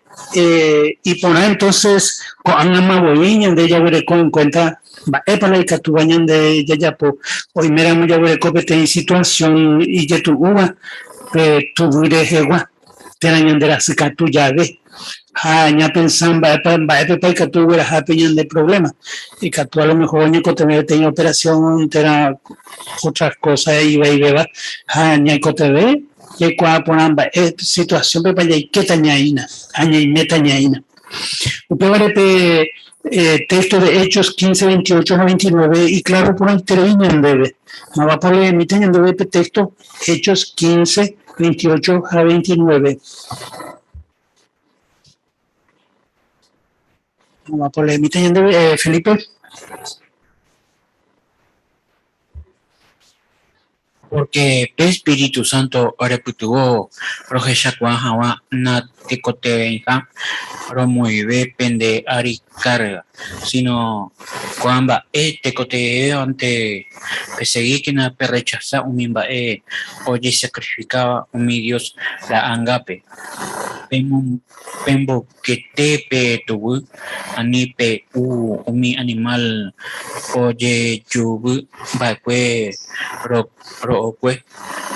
D: iporã entonces ko'ág̃ama voi ñande jaguereko en cuenta mba'épa la ikatúva ñande jajapo oiméramo jaguereko peteĩ situación ijetu'úva pe tuguy rehegua térã ñande rasykatu jave ha ñapensa mba'épa mba'épepa ikatu ogueraha pe ñande problema. Ikatu a lo mejor oñekotevẽ peteĩ operación térã otras cosas ivaivéva ha ñaikotevẽ jaikuaa porã mba'e situación-pepa jaikéta ñaína ha ñaiméta ñaína. Upévare pe texto de Hechos 15, 28 ha 29 iclaro porãiterei ñandéve. Mávapa oleemíta ñandéve pe texto Hechos 15, 28 ha 29. Mávapa oleemíta ñandéve, Felipe?
P: Pórke pe espíritu sánto orepytyvõ rohechakuaa hag̃ua natekotevẽiha romoĩve pende ári kárga, síno ko'ã mba'e tekotevẽvante pesegíkena perrechasa umi mba'e ojesakrifikáva umi dios ra'angápe, Pemboykete pe tuguy, ani pe'u umi animál ojejuvy va'ekue ro'okue,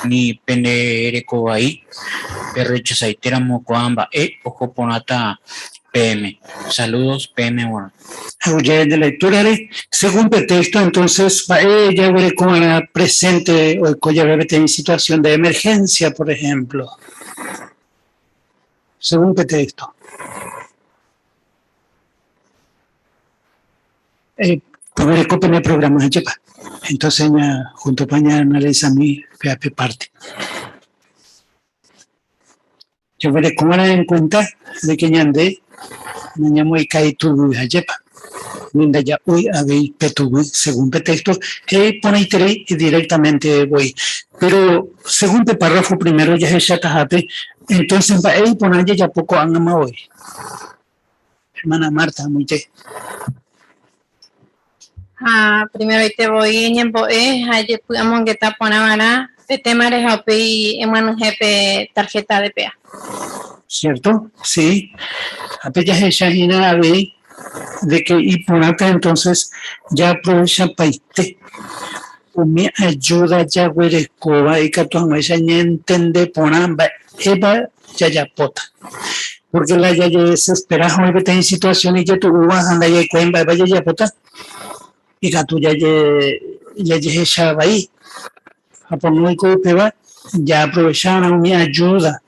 P: ni pende reko vai perrechasaitéramo ko'ã mba'e oho porãta peẽme. Saludos peẽme g̃uarã.
D: Aguyje nde lectura-re. Según pe texto, entonces, mba'e jaguerekova'erã presente oiko jave peteĩ situación de emergencia, por ejemplo? Según pe texto. Peguereko pene programa ajépa. Entonces ña juntopa ña analizami péa pe parte. Jaguerekova'erã en cuenta de que ñande nañamoĩkái tuguy ajépa. Ni ndaja'úi avei pe tuguy según pe texto he'i porãiterei directamente voi. Pero según pe párrafo primero jahechatahápe, entonces mba'e iporã jajapo ko'ág̃ama voi. Hermana Marta, amoite.
O: Ha primeroite voi eñembo'e ha ejepy'amongeta porã va'erã pe témare ha upéi emyanyhẽ pe tarjeta DPA.
D: Cierto? Sí. Ha pe jahecha hína avei de que iporãta entonces jaaprovechapaite umi ayuda jaguerekóva ikatu hag̃uáicha ñaentende porã mba'épa jajapóta. Porque la jajedesespera ha oĩ peteĩ situación ijetu'úva ha ndajaikuaái mba'épa jajapóta, ikatu jajehecha vai. Ha pono oiko upéva jaaprovecha umi ayuda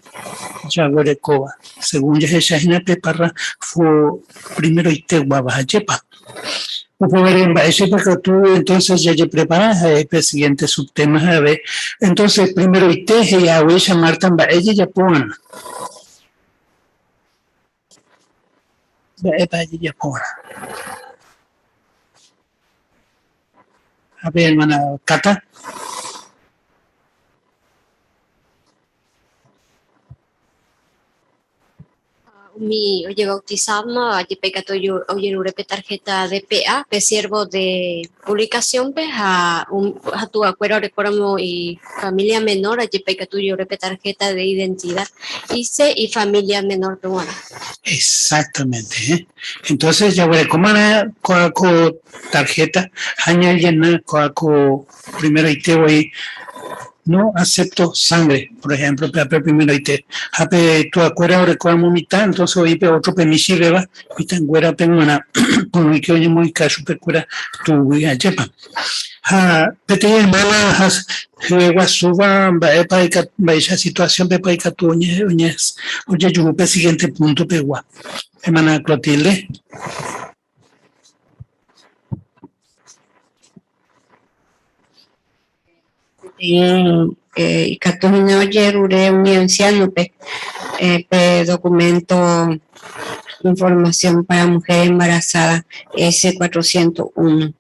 D: jaguerekóva, según jahecha hína pe párrafo primeroiteguáva. Ajépa? Upévare mba'éichapa katu entonces jajeprepara ha'e pe siguiente subtema jave. Entonces primeroite he'i haguéicha Marta mba'e jajapova'erã. Mba'épa jajapova'erã. A ver, hermana Cata.
E: Umi ojebautisáma jepe ikatu ojerure pe tarjeta DPA pe siervo de publicación-pe ha ha tuvakuéra orekóramo ifamilia menor jepe ikatu ojerure pe tarjeta de identidad IC ifamilia menor-pe g̃uarã.
D: Exactamente, eh? Entonces jaguerekómarã kóa ko tarjeta ha ñallena kóa ko primeroite voi no acepto sangre, por ejemplo, pe ape primeroite. Ha pe tuakuéra orekóramo mitã, entonces oĩ pe otro pe michĩvéva mitãnguérape g̃uarã oĩke oñemoĩka chupekuéra tuguy ajépa. Ha peteĩ hermana hyeguasúva mba'épa mba'éicha situación-pepa ikatu ojejuhu pe siguiente punto pegua. Hermana Clotilde.
E: Peteĩ ikatu hína ojerure umi ansiánope. Pe documento Información para mujer embarazada S-401.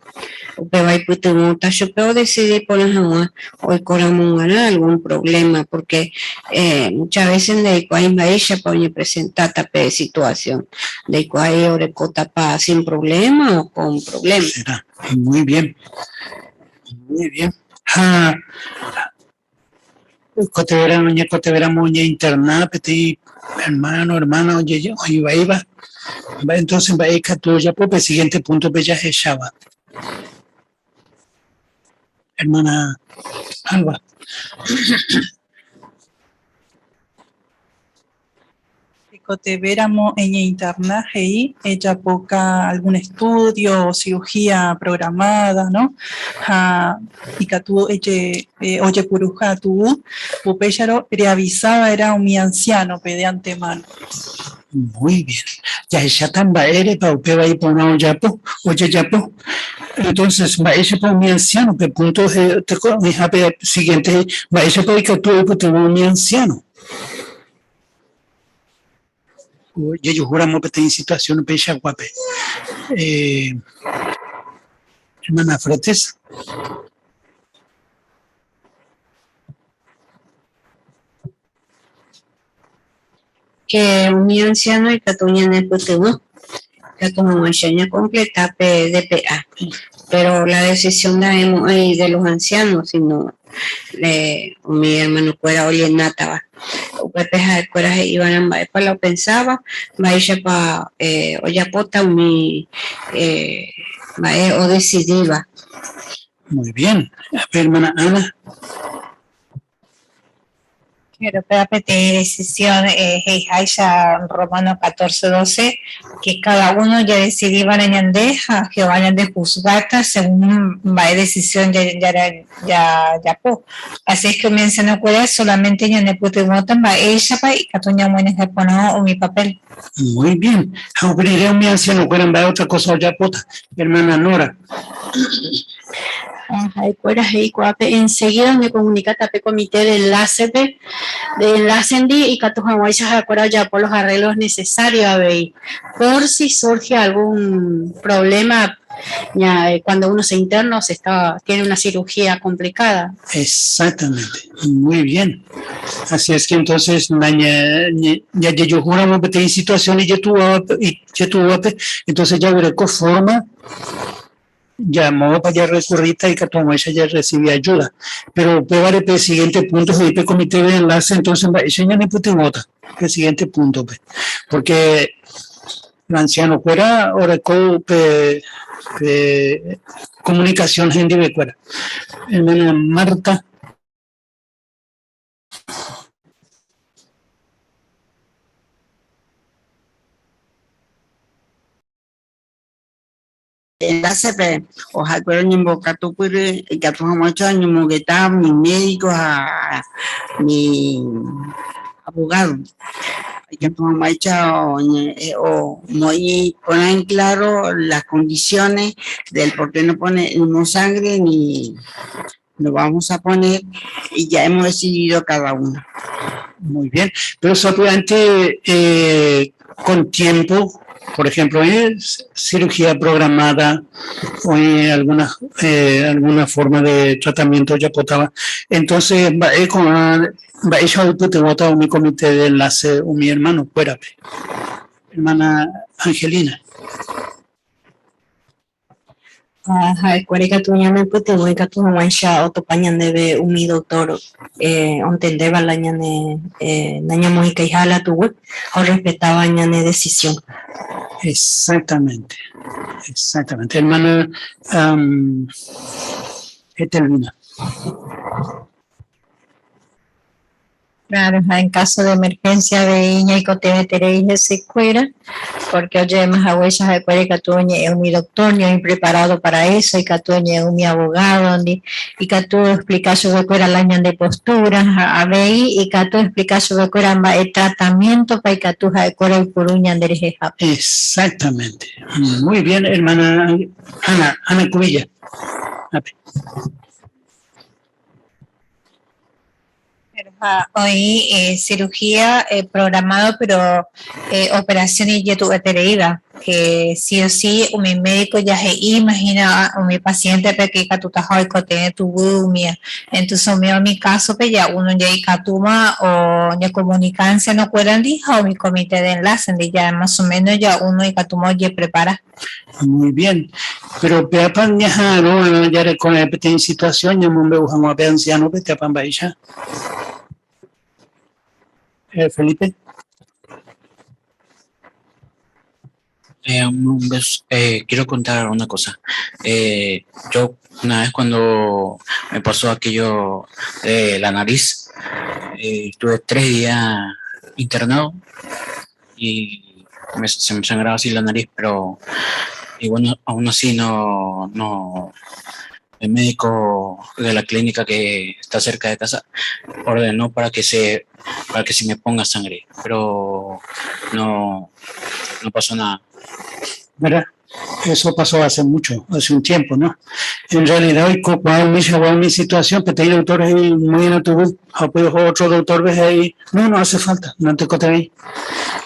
E: Upéva oipytyvõta chupe odecidi porã hag̃ua oikóramo g̃uarã algún problema, porque muchas veces ndaikuaái mba'éichapa oñepresentáta pe situación, ndaikuaái orekótapa sin problema o con problema.
D: Será. Muy bien. Muy bien. Ha oikotevẽramo oñekotevẽramo oñeinterna peteĩ hermano, hermana oĩvaíva, mba'e entonces mba'e ikatu ojapo pe siguiente punto-pe jahecháva. Hermana Alba.
Q: Tekotevẽramo eñeinterna he'i ejapoka algún estudio o cirugía programada, no? Ha ikatu eje ojepuruha tuguy, upéicharõ reavisa va'erã umi anciano-pe de antemano.
D: Muy bien. Jahecháta mba'érepa upéva iporã ojapo, ojejapo. Entonces, mba'éichapa umi anciano-pe punto oĩhápe siguiente he'i, mba'éichapa ikatu oipytyvõ umi anciano. Ojejuhúramo peteĩ situación upeichaguápe. Hermana Fretes.
E: Que umi anciano ikatu ñanepytyvõ ikatu hag̃uáicha ñakompleta pe DPA. Pero la decisión nda'emo'ãi de los ancianos, sino de umi hermanokuéra ollenátava. Upépe ha'ekuéra he'iva'erã mba'épa la opensáva, mba'éichapa ojapóta umi mba'e odesidíva.
D: Muy bien. A ver, hermana Ana.
R: Pero péva peteĩ decisión he'iháicha Romanos 14, 12, que cada uno jadecidiva'erã ñande ha Jehová ñandejuzgáta según mba'e decisión jajapo. Así es que umi ancianokuéra solamente ñanepytyvõta mba'éichapa ikatu ñamoenyhẽ porã umi papel.
D: Muy bien. Ha upe rire umi ancianokuéra mba'e otra cosa ojapóta. Hermana Nora.
S: Ha'ekuéra he'i ko'ápe enseguida oñecomunicáta pe comité de enlace-pe, de enlace-ndi ikatu hag̃uáicha ha'ekuéra ojapo los arreglos necesarios avei, por si surge algún problema cuando uno se interna o se está, tiene una cirugía complicada.
D: Exactamente, muy bien. Así es que entonces ñajejuhúramo peteĩ situación ijetu'úvape, entonces jaguereko forma Moõpa jarrekurríta ikatu hag̃uáicha jarresivi ayuda. Péro upévare pe siguiente punto he'i pe comité de enlace, entonces mba'éicha ñanepytyvõta pe siguiente punto-pe. Porque anciano-kuéra oreko pe pe comunicación hendivekuéra. Hermana Marta.
T: Enlace-pe ohayhuéra oñembokatupyry ikatu hag̃uáicha oñomongeta umi médico ha umi abogado, ikatu hag̃uáicha omoĩ porã en claro las condiciones del por qué no ponemos sangre ni no vamos a poner y ya hemos decidido cada uno.
D: Muy bien, pero sapy'ánte con tiempo, por ejemplo, oĩ cirugía programada, oĩ alguna, alguna forma de tratamiento ojapótava, entonces mba'e ko'ã mba'éicha oipytyvõta umi comité de enlace umi hermano-kuérape. Hermana Angelina.
N: Ha ha'ekuéra ikatu ñanepytyvõ ikatu hag̃uáicha otopa ñandéve umi doktór ontendéva la ñane nañamoĩkaiha la tuguy ha orrespetáva ñane desisión.
D: Exactamente, exactamente. Hermana Etelvina.
J: Claro, ha en caso de emergencia avei ñaikotevẽterei hesekuéra, porque oje'éma haguéicha ha'ekuéra ikatu oñe'ẽ umi doctor ni oĩ preparado para eso, ikatu oñe'ẽ umi abogado-ndi, ikatu oexplica chupekuéra la ñande postura, ha avei ikatu oexplica chupekuéra mba'e tratamiento-pa ikatu ha'ekuéra oipuru ñande rehehápe.
D: Exactamente. Muy bien, hermana Ana, Ana Cubilla. Ape.
R: Ha oĩ eh, cirugía eh, programado, pero eh, operación ijetu'uetereíva, que sí o sí umi médico ja he'i imagina umi paciente-pe que ikatutaha oikotevẽ tuguy umía. Entonces umi umi caso-pe ja uno ja ikatúma oñecomunica anciano-kuérandi ha umi comité de enlace-ndi, ja más o menos ja uno ikatúma ojeprepara.
D: Muy bien. Pero péapa ñaha'arõ jarekora'e peteĩ situación ñamombe'u hag̃ua pe anciano-pe téapa mba'éicha. Eh, Felipe.
P: Eh, eh, quiero contar una cosa. Eh, yo una vez cuando me pasó aquello de la nariz, eh, estuve tres días internado y se me sangraba así la nariz, pero y bueno, aún así no, no, el médico de la clínica que está cerca de casa ordenó para que se, para que se me ponga sangre, pero no, no pasó nada.
D: ¿Verdad? Eso pasó hace mucho, hace un tiempo, ¿no? En realidad, hoy, cuando mi situación, que tengo doctores ahí muy en autobús, otro doctor ves ahí, no, no hace falta, no te cote ahí.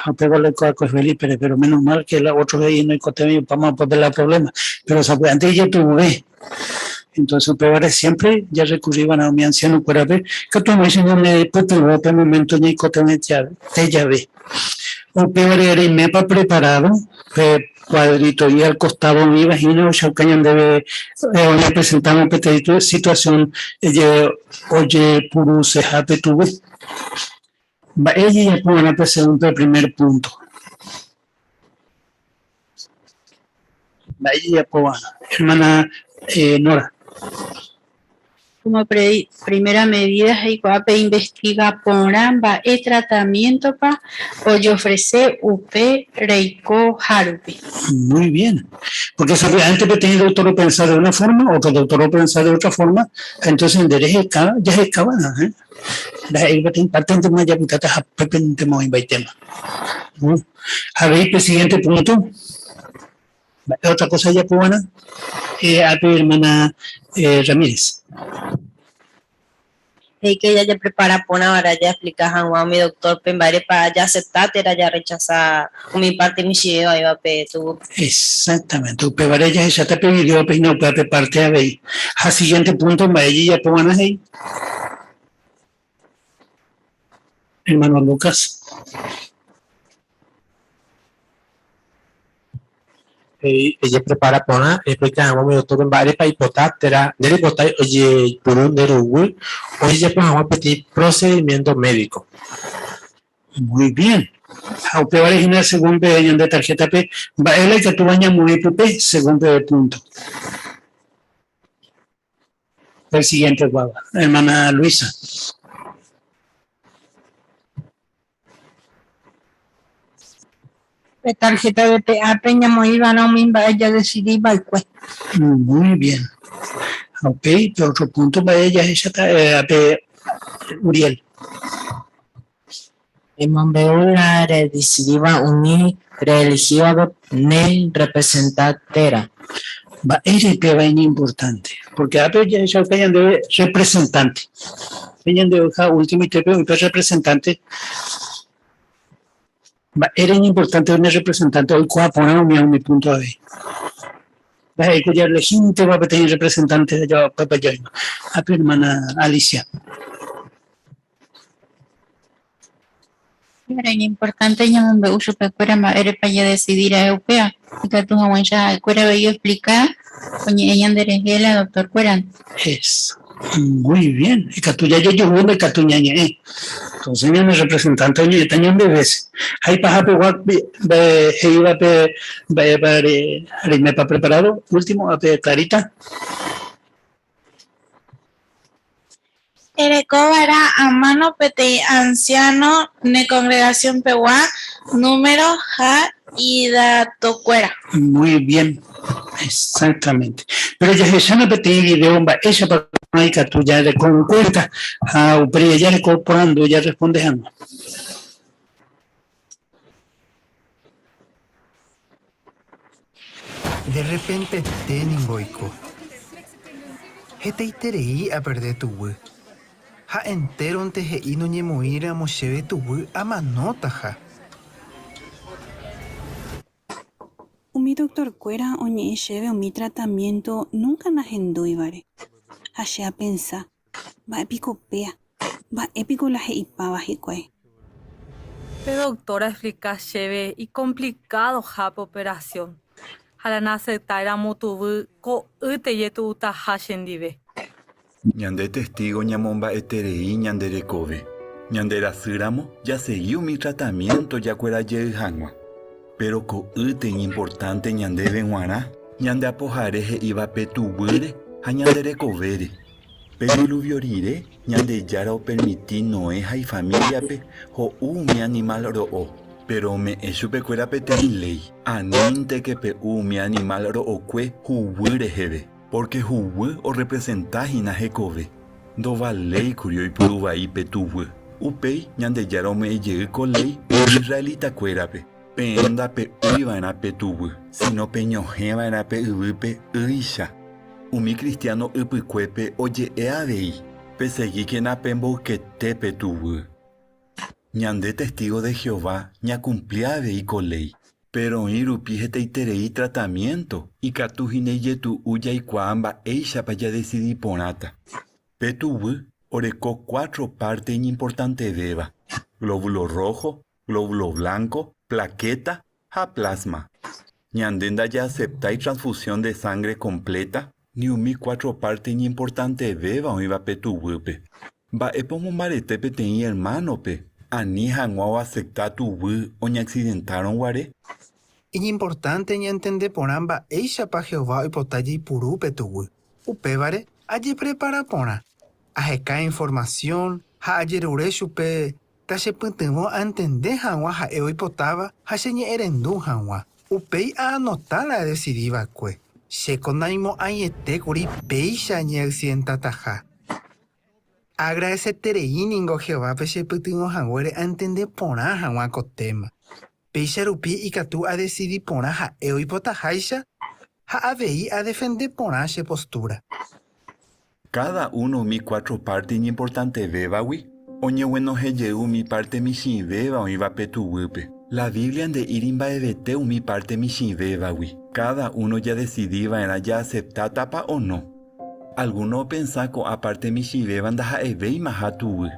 D: Le Felipe, pero menos mal que el otro ahí no hay vamos a poder la problema. Pero antes yo tuve, entonces, peor siempre ya recurrían a mi anciano para ver que tú me dices, no me puedo momento ni cote te llave. O peor era y me preparado, cuadrito y al costado mi imagino cañón debe eh, presentamos petito situación ella oye puru se jape tuve ella ya pone pregunta el primer punto. Ella hermana eh, Nora
S: Como primera medida, Heikoape investiga poramba e tratamiento pa o ofrece UP Reiko Harupi.
D: Muy bien. Porque antes que tenía el doctor lo pensar de una forma, otro doctor lo pensar de otra forma, entonces en derecho ya se acaba, ¿eh? La patente más ya tema. A ver, el siguiente punto. Otra cosa ya cubana. Eh, a hermana eh, Ramírez.
M: Hey, que ella ya prepara pona ahora ya explica a mi doctor pembare para ya aceptar era ya rechazar mi parte mi shio ahí va pe tu
D: Exactamente. Upe ya ya te pidió pe no pe parte a ver. A siguiente punto va ella ya pongan ahí. Hermano Lucas.
B: Ella prepara pona explica hag̃ua mi doctor mba'érepa ipota térã nderepotái ojepuru nde ruguy ojejapo hag̃ua peteĩ procedimiento médico.
D: Muy bien. Ha upévare hína según pe ñande tarjeta-pe mba'éla ikatúva ñamoĩ pype según pe punto. El siguiente guava. Hermana Luisa.
H: Pe tarjeta de PA-pe ñamoĩva'erã umi mba'e jadecidiva'ekue.
D: Muy bien. Ok, pe otro punto mba'e jahecháta eh, pe Uriel.
M: Emombe'u la redecidíva umi reelegívape ne representantera.
D: Mba'ére upéva iñimportante? Porque ápe jahechauka ñandéve representante. Pe ñande oja último-itépe oĩ pe representante. Mba'ére iñimportante umi representante oikuaa porã umi umi punto avei. Ndaha'éiko jaelehínteva peteĩ representante jajapopa jaýma. Ápe hermana Alicia.
F: Era iñimportante ñamombe'u chupekuéra mba'érepa jadesidi ra'e upéva, ikatu hag̃uáicha ha'ekuéra avei oexplika oñe'ẽ ñanderehe la doktorkuéra.
D: Eso. Muy bien. Ikatu jajojuhu ndaikatu ñañe'ẽ. Entonces ñane representante oñe'ẽta ñande vése. Ha ipahapegua he'íva pe mba'épa reimépa preparado. Último, ápe Clarita.
C: Erekova'erã a mano peteĩ ansiáno ne kongregasionpegua número ha idatokuéra.
D: Muy bien, exactamente. Pero jahechána peteĩ video mba'éichapa ko'ã ikatu jareko en cuenta ha upéi jareko porandu jarresponde hag̃ua.
U: Derrepentete ningo oiko. Hetaiterei aperde tuguy. Ha entéronte he'i noñemoĩramo chéve tuguy amanótaha.
C: Umi doktorkuéra oñe'ẽ chéve umi tratamiénto núnka nahendúivare. Ha che apensa, Mba'e piko péa? Mba'e piko la he'ipáva hikuái?
V: Pe doktór oexplika chéve ikomplikadoha pe operasión, ha la naaseptáiramo tuvy ko'ýte ijetu'utaha chendive.
W: Ñande Testígo ñamomba'eterei ñande rekove. Ñanderasýramo, jasegi umi tratamiénto jakuera jey hag̃ua. Péro ko'ýte iñimportánte ñandéve g̃uarã ñande Apohare he'íva pe tuguýre ha ñande rekovére. Pe diluvio rire, Ñandejára opermiti Noé ha ifamíliape ho'u umi animál ro'o, péro ome'ẽ chupekuéra peteĩ léi, Anínteke pe'u umi animál ro'okue huguy reheve, pórke huguy orrepresenta hína hekove. Ndovaléi kuri oipuru vai pe tuguy. Upéi, Ñandejára ome'ẽ jey ko léi israelitakuérape, Peẽ ndape'úi va'erã pe tuguy, síno peñohẽ va'erã pe yvýpe ýicha. Umi kristiáno ypykuépe oje'e avei, Pesegíkena pemboykete pe tuguy. Ñande testígo de Jehová ñakumpli avei ko léi. Péro oĩ rupi hetaiterei tratamiénto, ikatu hína ijetu'u jaikuaa mba'éichapa jadesidi porãta. Pe tuguy oreko cuatro párte iñimportantevéva, glóbulo rojo, glóbulo blanco, plaqueta ha plasma. Ñande ndajaaseptái transfusión de sangre completa ni umi cuatro párte iñimportantevéva oĩva pe tuguýpe. Mba'épa omombarete peteĩ ermánope ani hag̃ua oasepta tuguy oñaksidentárõ guare?
U: Iñimportánte ñantende porã mba'éichapa Jehová oipota jaipuru pe tuguy. Upévare ajeprepara porã, aheka informasión ha ajerure chupe tachepytyvõ antende hag̃ua ha'e oipotáva ha cheñe'ẽrendu hag̃ua. Upéi aanota la adesidi va'ekue. Chéko naimo'ãiete kuri péicha añeaksidentataha. Aagradeseterei ningo Jehovápe chepytyvõ haguére antende porã hag̃ua ko téma. Péicha rupi ikatu adesidi porã ha'e oipotaháicha ha avei adefende porã che postúra.
W: Káda uno umi cuatro párte iñimportantevévagui oñeguenohẽ jey umi párte michĩvéva oĩva pe tuguýpe. La Biblia nde'íri mba'evete umi párte michĩvévagui. Káda uno jadesidi va'erã jaaseptátapa o no. Algúno opensa ko'ã párte michĩvéva ndaha'evéimaha tuguy.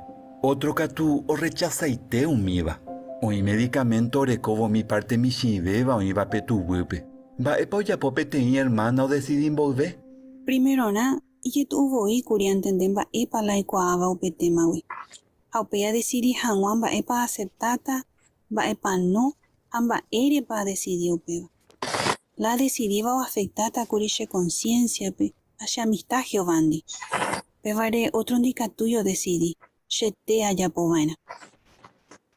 W: Ótro katu orrechasaite umíva. Oĩ medikaménto orekóva umi párte michĩvéva oĩva pe tuguýpe. Mba'épa ojapo peteĩ ermána odesidi mboyve?
C: Primerorã, ijetu'u voi kuri antende mba'épa la aikuaáva upe témagui. Ha upéi adesidi hag̃ua mba'épa aaseptáta, mba'épa no, ha mba'érepa adesidi upéva. La adesidíva oafektáta kuri che konsiénsiape ha che amista Jehovándi. Upévare ótro ndikatúi odesidi, chete ajapo va'erã.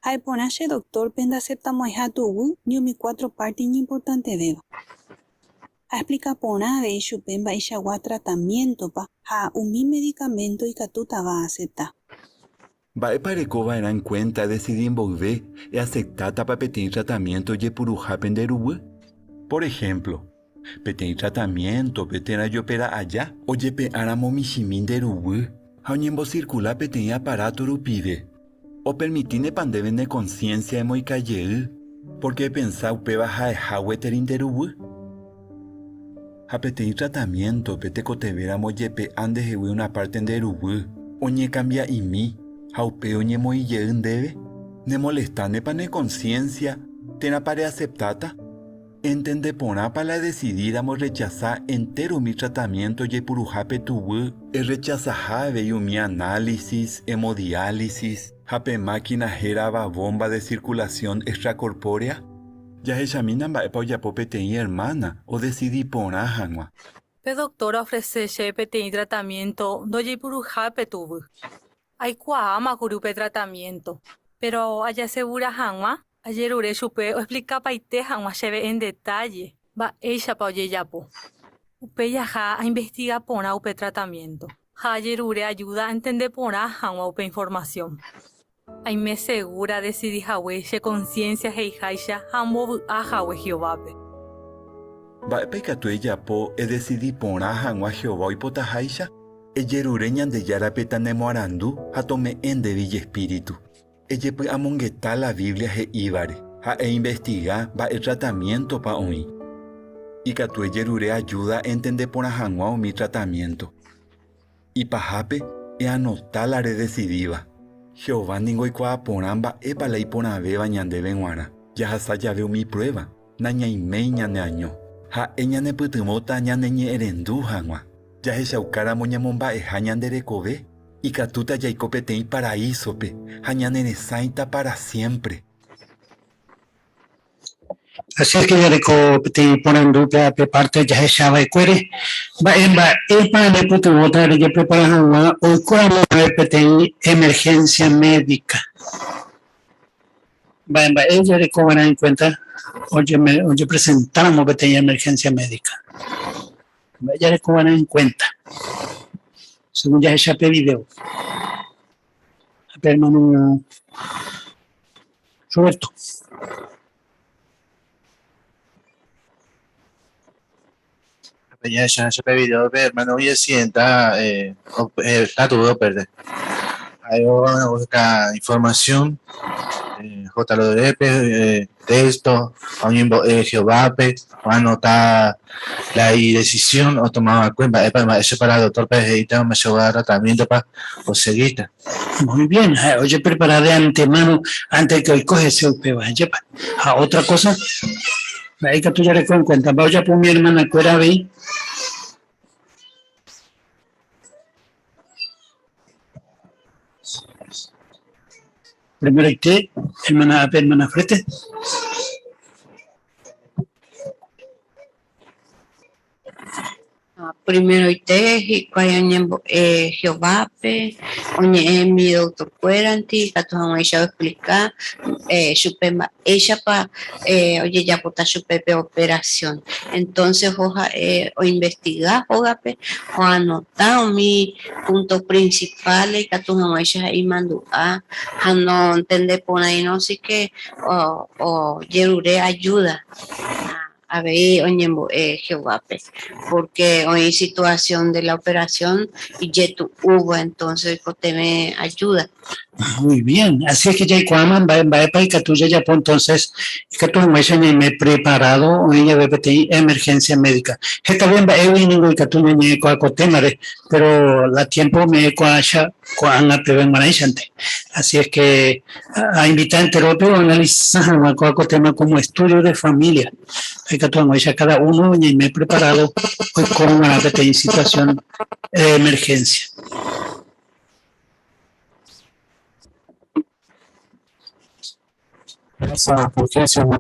C: Ha'e porã che doktórpe ndaseptamo'ãiha tuguy ni umi cuatro párte iñimportantevéva. Aexplika porã avei chupe mba'eichagua tratamiéntopa ha umi medikaménto ikatútava aasepta.
W: Mba'épa ereko va'erã enkuénta edesidi mboyve easeptátapa peteĩ tratamiénto ojepuruhápe nde ruguy? Por ehémplo, peteĩ tratamiéntope térã ejopera aja ojepe'áramo michĩmi nde ruguy ha oñembosirkula peteĩ aparáto rupive, opermitínepa ndéve ne konsiénsia emoĩka jey pórke epensa upéva ha'eha gueteri nde ruguy? Ha peteĩ tratamiéntope tekotevẽramo ojepe'a ndehegui una párte nde ruguy, oñekambia'imi ha upéi oñemoĩ jey ndéve, nemolestánepa ne konsiénsia térãpa reaseptáta? Entende porãpa la edesidíramo errechasa entéro umi tratamiénto ojepuruhápe tuguy, errechasaha avei umi análisis, hemodiálisis ha pe mákina hérava bomba de circulación extracorpórea? Jahechamína mba'épa ojapo peteĩ ermána odesidi porã hag̃ua.
V: Pe doktór oofrese chéve peteĩ tratamiénto ndojeipuruhápe tuvy. Aikuaáma kuri upe tratamiénto, péro ajasegura hag̃ua, ajerure chupe oexplikapaite hag̃ua chéve en detálle mba'éichapa ojejapo. Upéi aha ainvestiga porã upe tratamiénto ha ajerure ajúda antende porã hag̃ua upe informasión. Aime segúra adesidi hague che konsiénsia he'iháicha ha ambovy'a hague Jehovápe.
W: Mba'épa ikatu ejapo edesidi porã hag̃ua Jehová oipotaháicha? Ejerure Ñandejárape tanemoarandu ha tome'ẽ ndéve ijespíritu. Ejepy'amongeta la Biblia he'ívare ha einvestiga mba'e tratamiéntopa oĩ. Ikatu ejerure ajúda entende porã hag̃ua umi tratamiénto. Ipahápe, eanota la redesidíva. Jehová ningo oikuaa porã mba'épa la iporãvéva ñandéve g̃uarã. Jahasa jave umi pruéva, nañaiméi ñaneaño. Ha'e ñanepytyvõta ñaneñe'ẽrendu hag̃ua. Jahechaukáramo ñamomba'eha ñande rekove, ikatúta jaiko peteĩ paraísope ha ñaneresãita pára siémpre.
D: Así es que jareko peteĩ porandu pe parte jahechava'ekuére, mba'e mba'épa nepytyvõta rejeprepara hag̃ua oikóramo peteĩ emergencia médica. Mba'e mba'e jarekova'erã en cuenta ojepresentáramo peteĩ emergencia médica. Mba'e jarekova'erã en cuenta. Según jahecha pe video. Pe hermano Roberto.
A: Ya ya pe video pe hermano oyesienta katu perde. Ahí van a buscar información JLDP, texto, Jehová, va a anotar la decisión o tomaba cuenta, eso para el doctor Pérez, me va a dar tratamiento para o seguir.
D: Muy bien, oye, preparar de antemano antes que hoy coge ese yepa. A otra cosa, ahí que tú ya le en cuenta, vaya por mi hermana cuera ve. Primero usted, hermana hermana Frete.
E: Primeroite hikuái oñembo'e Jehovápe, oñe'ẽ mi doctorkuéranti ikatu hag̃uáicha oexplika chupe mba'éichapa ojejapóta chupe pe operación. Entonces oho ha'e oinvestiga hógape, oanota umi punto principales ikatu hag̃uáicha ha'e imandu'a ha nontendeporãirõ si ke ojerure ayuda. Avei oñembo'e Jehovápe, pórke oĩ situasión de la operasión ijetu'úva, entónse oikotevẽ ajúda.
D: Muy bien, así es que jaikuaáma mba'e mba'épa ikatu jajapo entonces ikatu hag̃uáicha ñaime preparado oĩ jave peteĩ emergencia médica. Hetave mba'égui ningo ikatu ñañe'ẽkuaa ko témare, pero la tiempo ome'ẽkuaácha ko'ág̃a peve g̃uarãichante. Así es que ainvita enterópe oanalisa hag̃ua kóa ko tema como estudio de familia. Ikatu hag̃uáicha cada uno ñaime preparado oikórõ g̃uarã peteĩ situación de emergencia.
B: Gracias, Fulgencio por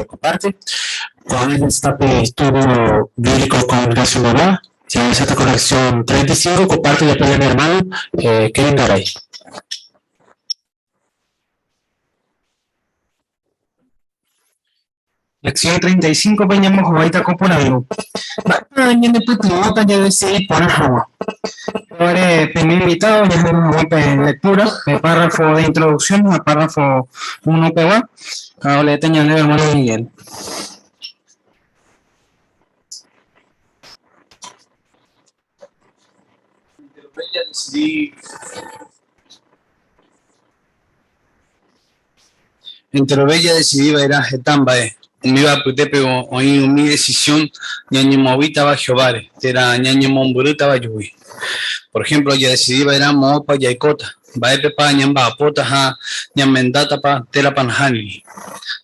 B: comparte. Con esta estudio bíblico congregacional, ya esta corrección 35, comparte después de mi hermano Kevin Garay.
G: Lección 35 peñambohováita ko porandu. Mba'épa ñanepytyvõta jadecidi porã hag̃ua? Upévare pene invitado jaheru hag̃ua pe lectura, pe párrafo de introducción ha párrafo 1 pegua, ha oleéta ñandéve hermano Miguel.
I: Enterove jadecidi va'erã heta mba'e, umíva apytépe oĩ umi decisión ñañemoag̃uítava Jehováre térã ñañemombyrýtava chugui. Por ejemplo, jadecidi va'erã moõpa jaikóta, mba'épepa ñamba'apóta ha ñamendátapa térãpa nahániri.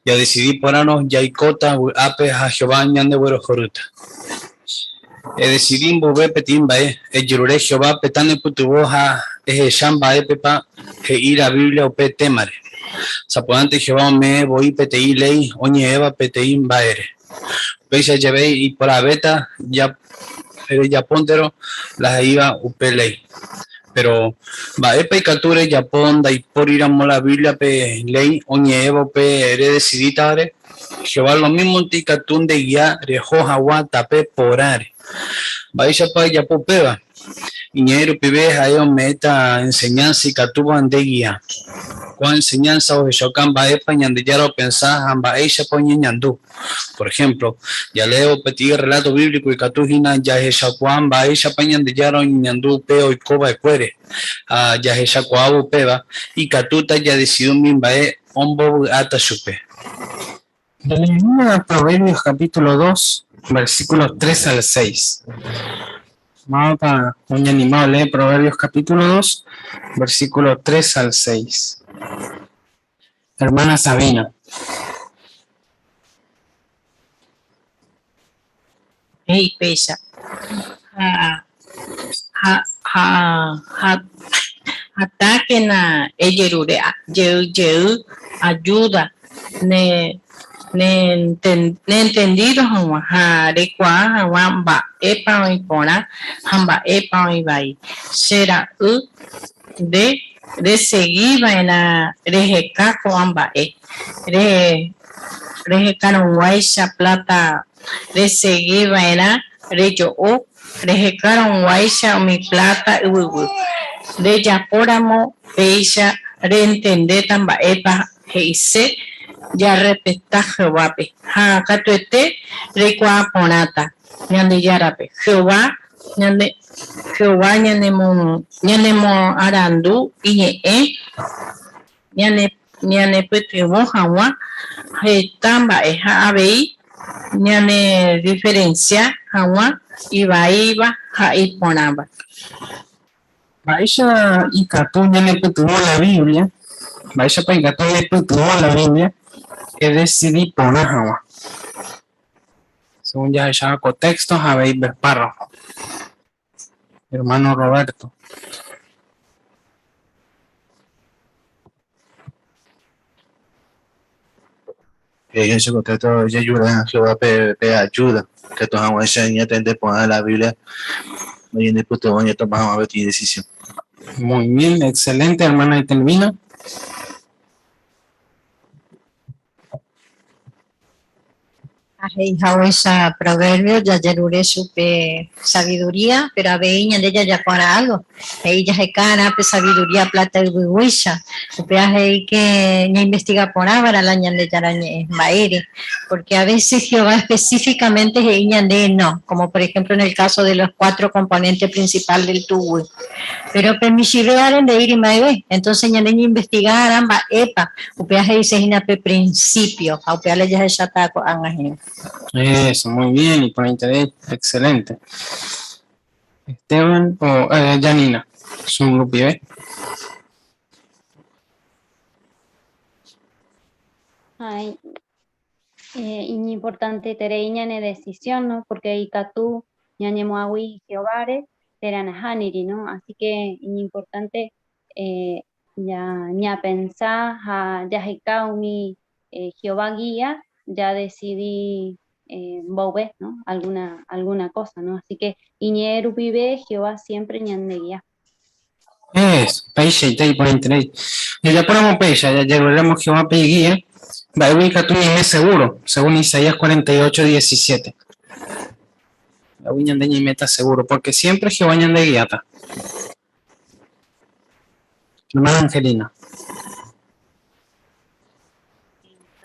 I: Jadecidi porãrõ jaikóta vy'ápe ha Jehová ñandeguerohorýta. Edesidi mboyve peteĩ mba'e, ejerure Jehovápe tanepytyvõ ha ehecha mba'épepa he'i la Biblia upe témare. Sapy'ánte Jehová ome'ẽ voi peteĩ léi oñe'ẽva peteĩ mba'ére. Upéicha jave iporãvéta rejapónterõ la he'íva upe léi. Péro, mba'épa ikatu rejapo ndaipóriramo la Bíbliape léi oñe'ẽva upe redesidítavare? Jehová lomímonte ikatu ndegia reho hag̃ua tape porãre. Mba'éichapa ijapo upéva? Iñe'ẽ rupive ha'e ome'ẽta enseñanza ikatúva nde guia. Ko'ã enseñanza ohechauka mba'épa Ñandejára opensa ha mba'éichapa oñeñandu. Por ejemplo, jaleévo peteĩ relato bíblico ikatu hína jahechakuaa mba'éichapa Ñandejára oñeñandu upe oikova'ekuére. Ha jahechakuaávo upéva, ikatúta jadecidi umi mba'e ombovy'áta chupe.
G: Leímos Proverbios capítulo 2, versículos 3 al 6. Vamos un animado lee Proverbios capítulo 2, versículo 3 al 6. Hermana Sabina.
K: He'i péicha. Ha, ha, ha, ha, hatãkena ejerure jey jey ayuda ne neentendido hag̃ua ha reikuaa hag̃ua mba'épa oĩ porã ha mba'épa oĩ vai. Che ra'y nde resegiva'erã reheka ko'ã mba'e. Rehekarõguáicha plata resegiva'erã rejo'o rehekarõguáicha umi plata yvyguy. Rejapóramo péicha rentendéta mba'épa he'ise jarrespeta Jehovápe ha katuete reikuaa porãta Ñandejárape. Jehová Jehová ñanemoarandu iñe'ẽ ñanepytyvõ hag̃ua heta mba'e ha avei ñanediferensia hag̃ua ivaíva ha iporãva.
G: Mba'éicha ikatu ñanepytyvõ la Biblia? Mba'éichapa ikatu ñanepytyvõ la Biblia edesidi porã hag̃ua? Según jahecháva ko texto ha avei pe párrafo. Hermano Roberto.
A: Ese contexto ayuda Jehová pe, pe ayuda que hag̃uáicha ñatende porã la Biblia ñanepytyvõ ñatoma hag̃ua peteĩ decisión.
G: Muy bien, excelente, hermana Etelvina.
J: Ha he'ihaguéicha Proverbio jajerure chupe sabiduría, pero avei ñande jajapo'arã algo. He'i jaheka'arã pe sabiduría plata yvyguýicha. Upéva he'i que ñainvestiga porãva'erã la Ñandejára ñe'ẽ. Mba'ére? Porque a veces Jehová específicamente he'i ñande no, como por ejemplo en el caso de los cuatro componentes principal del tuguy. Pero pe michĩvévare nde'íri mba'eve. Entonces ñande ñainvestiga'arã mba'épa Upéva he'ise hína pe principio ha upéva la jahecháta ko'ág̃a hína.
G: Eso, muy bien, iporãiterei, excelente. Esteban o Janina, Zoom rupive.
L: Ay, iñimportanteterei ñane decisión, ¿no? Porque ikatu ñañemoag̃ui Jehováre térã nahániri, ¿no? Así que iñimportante ñapensa ha jaheka umi Jehová guía jadecidi mboyve, ¿no? Alguna, alguna cosa, ¿no? Así que iñe'ẽ rupive Jehová siempre ñandeguía.
G: Eso, peichaite iporãiterei. Jajapóramo péicha, jajeruréramo Jehovápe iguía, mba'égui ikatu ñaime seguro, según Isaías 48, 17. Mba'égui ñande ñaiméta seguro, porque siempre Jehová ñandeguiáta. Hermana Angelina.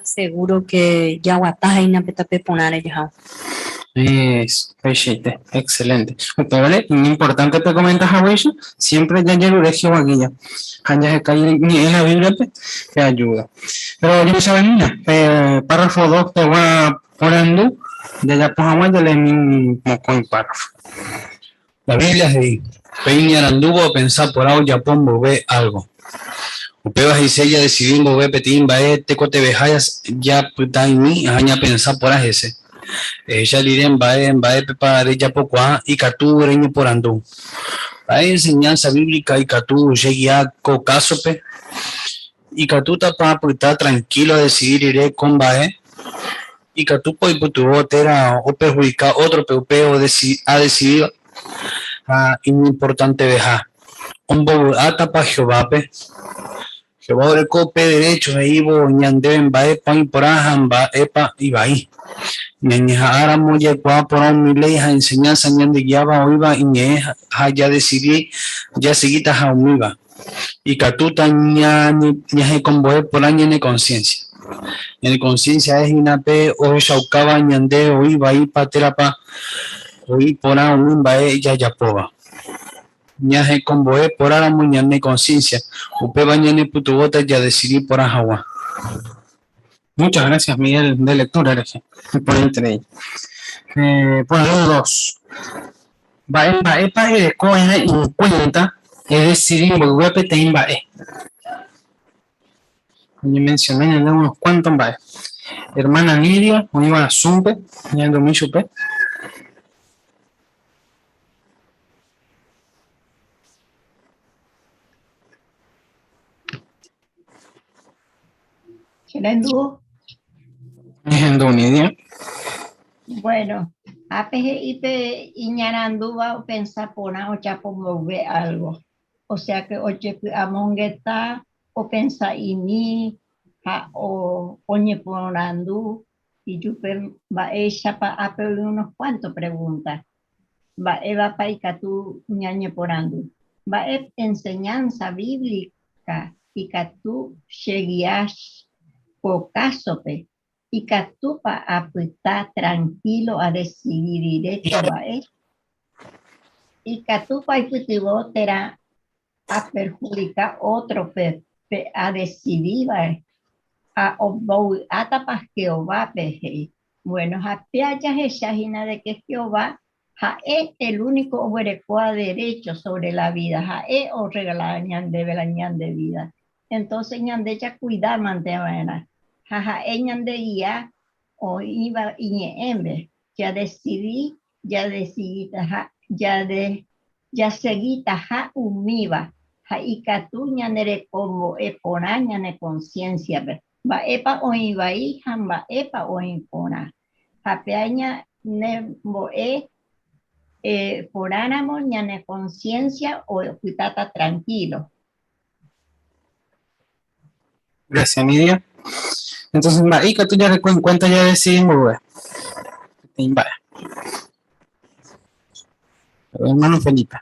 N: Seguro que jaguata hína pe tape porãre jaha.
G: Eso, peichaite, excelente. Upévare, importante pe comenta haguéicha, siempre jajerure Jehová guía. Ha jaheka ñe'ẽ la Biblia-pe, pe ayuda. Pero jahechavemína, pe párrafo 2 pegua porandu, jajapo hag̃ua jaleemi mokõi párrafo.
I: La Biblia he'i, Pe iñarandúva opensa porã ojapo mboyve álgo. Upéva he'ise jadesidi mboyve peteĩ mba'e tekotevẽha japyta'imi ha ñapensa porã hese. Ehecha rire mba'e mba'épepa rejapokuaa ikatu reñeporandu, Mba'e enseñanza bíblica ikatu chegia ko kásope? Ikatútapa apyta trankílo adesidi rire ko mba'e? Ikatúpa oipytyvõ térã operhudika ótrope upe adesidíva? Ha iñimportanteveha, ombovy'átapa Jehovápe? Jehová oreko pe derécho he'ívo ñandéve mba'épa oĩ porã ha mba'épa ivai. Ñañeha'ãramo jaikuaa porã umi léi ha enseñanza ñandegiáva oĩva iñe'ẽ ha jadecidi jasegitaha umíva, ikatúta ñahekombo'e porã ñane conciencia. Ñane conciencia ha'ehína pe ohechaukáva ñande oĩ vaípa térãpa oĩ porã umi mba'e jajapóva. Ñahekombo'e porãramo ñane conciencia, upéva ñanepytyvõta jadecidi porã hag̃ua.
G: Muchas gracias, Miguel, de lectura, rehe. Iporãiterei. Eh, porandu dos. Mba'e mba'épa ereko va'erã en cuenta edecidi mboyve peteĩ mba'e? Oñemenciona ñande unos cuantos mba'e. Hermana Nidia, oĩva Zoom-pe, ñahendumi chupe.
O: Cherendu.
G: Ehendu, Nidia.
O: Bueno, ápe he'i pe iñarandúva opensa porã ojapo mboyve algo. O sea que ojepy'amongeta, opensa'imi ha oñeporandu ijupe mba'éichapa ápe oĩ unos cuanto pregunta. Mba'évapa ikatu ñañeporandu? Mba'e enseñanza bíblica ikatu chegia ko kásope? Ikatúpa apyta trankílo adesidi rire ko mba'e? Ikatúpa aipytyvõ térã aperhudika ótrope pe adesidívare? Ha ombovy'átapa Jehovápe? He'i. Bueno, ha péa jahecha hína de que Jehová ha'e el único oguerekóva derecho sobre la vida, ha'e orregala ñandéve la ñande vida. Entonces ñande jacuida mante va'erã ha ha'e ñande guia oĩva iñe'ẽme, jadecidi jadeciditaha jade jasegitaha umíva ha ikatu ñanerekombo'e porã ñane conciencia-pe. Mba'épa oĩ vai ha mba'épa oĩ porã. Ha péa ñanembo'e porãramo ñane konsiénsia opytáta trankílo.
G: Gracias, Nidia. Entonces, mba'e ikatu jareko en cuenta jadecidi mboyve? Peteĩ mba'e. Hermano Felipe.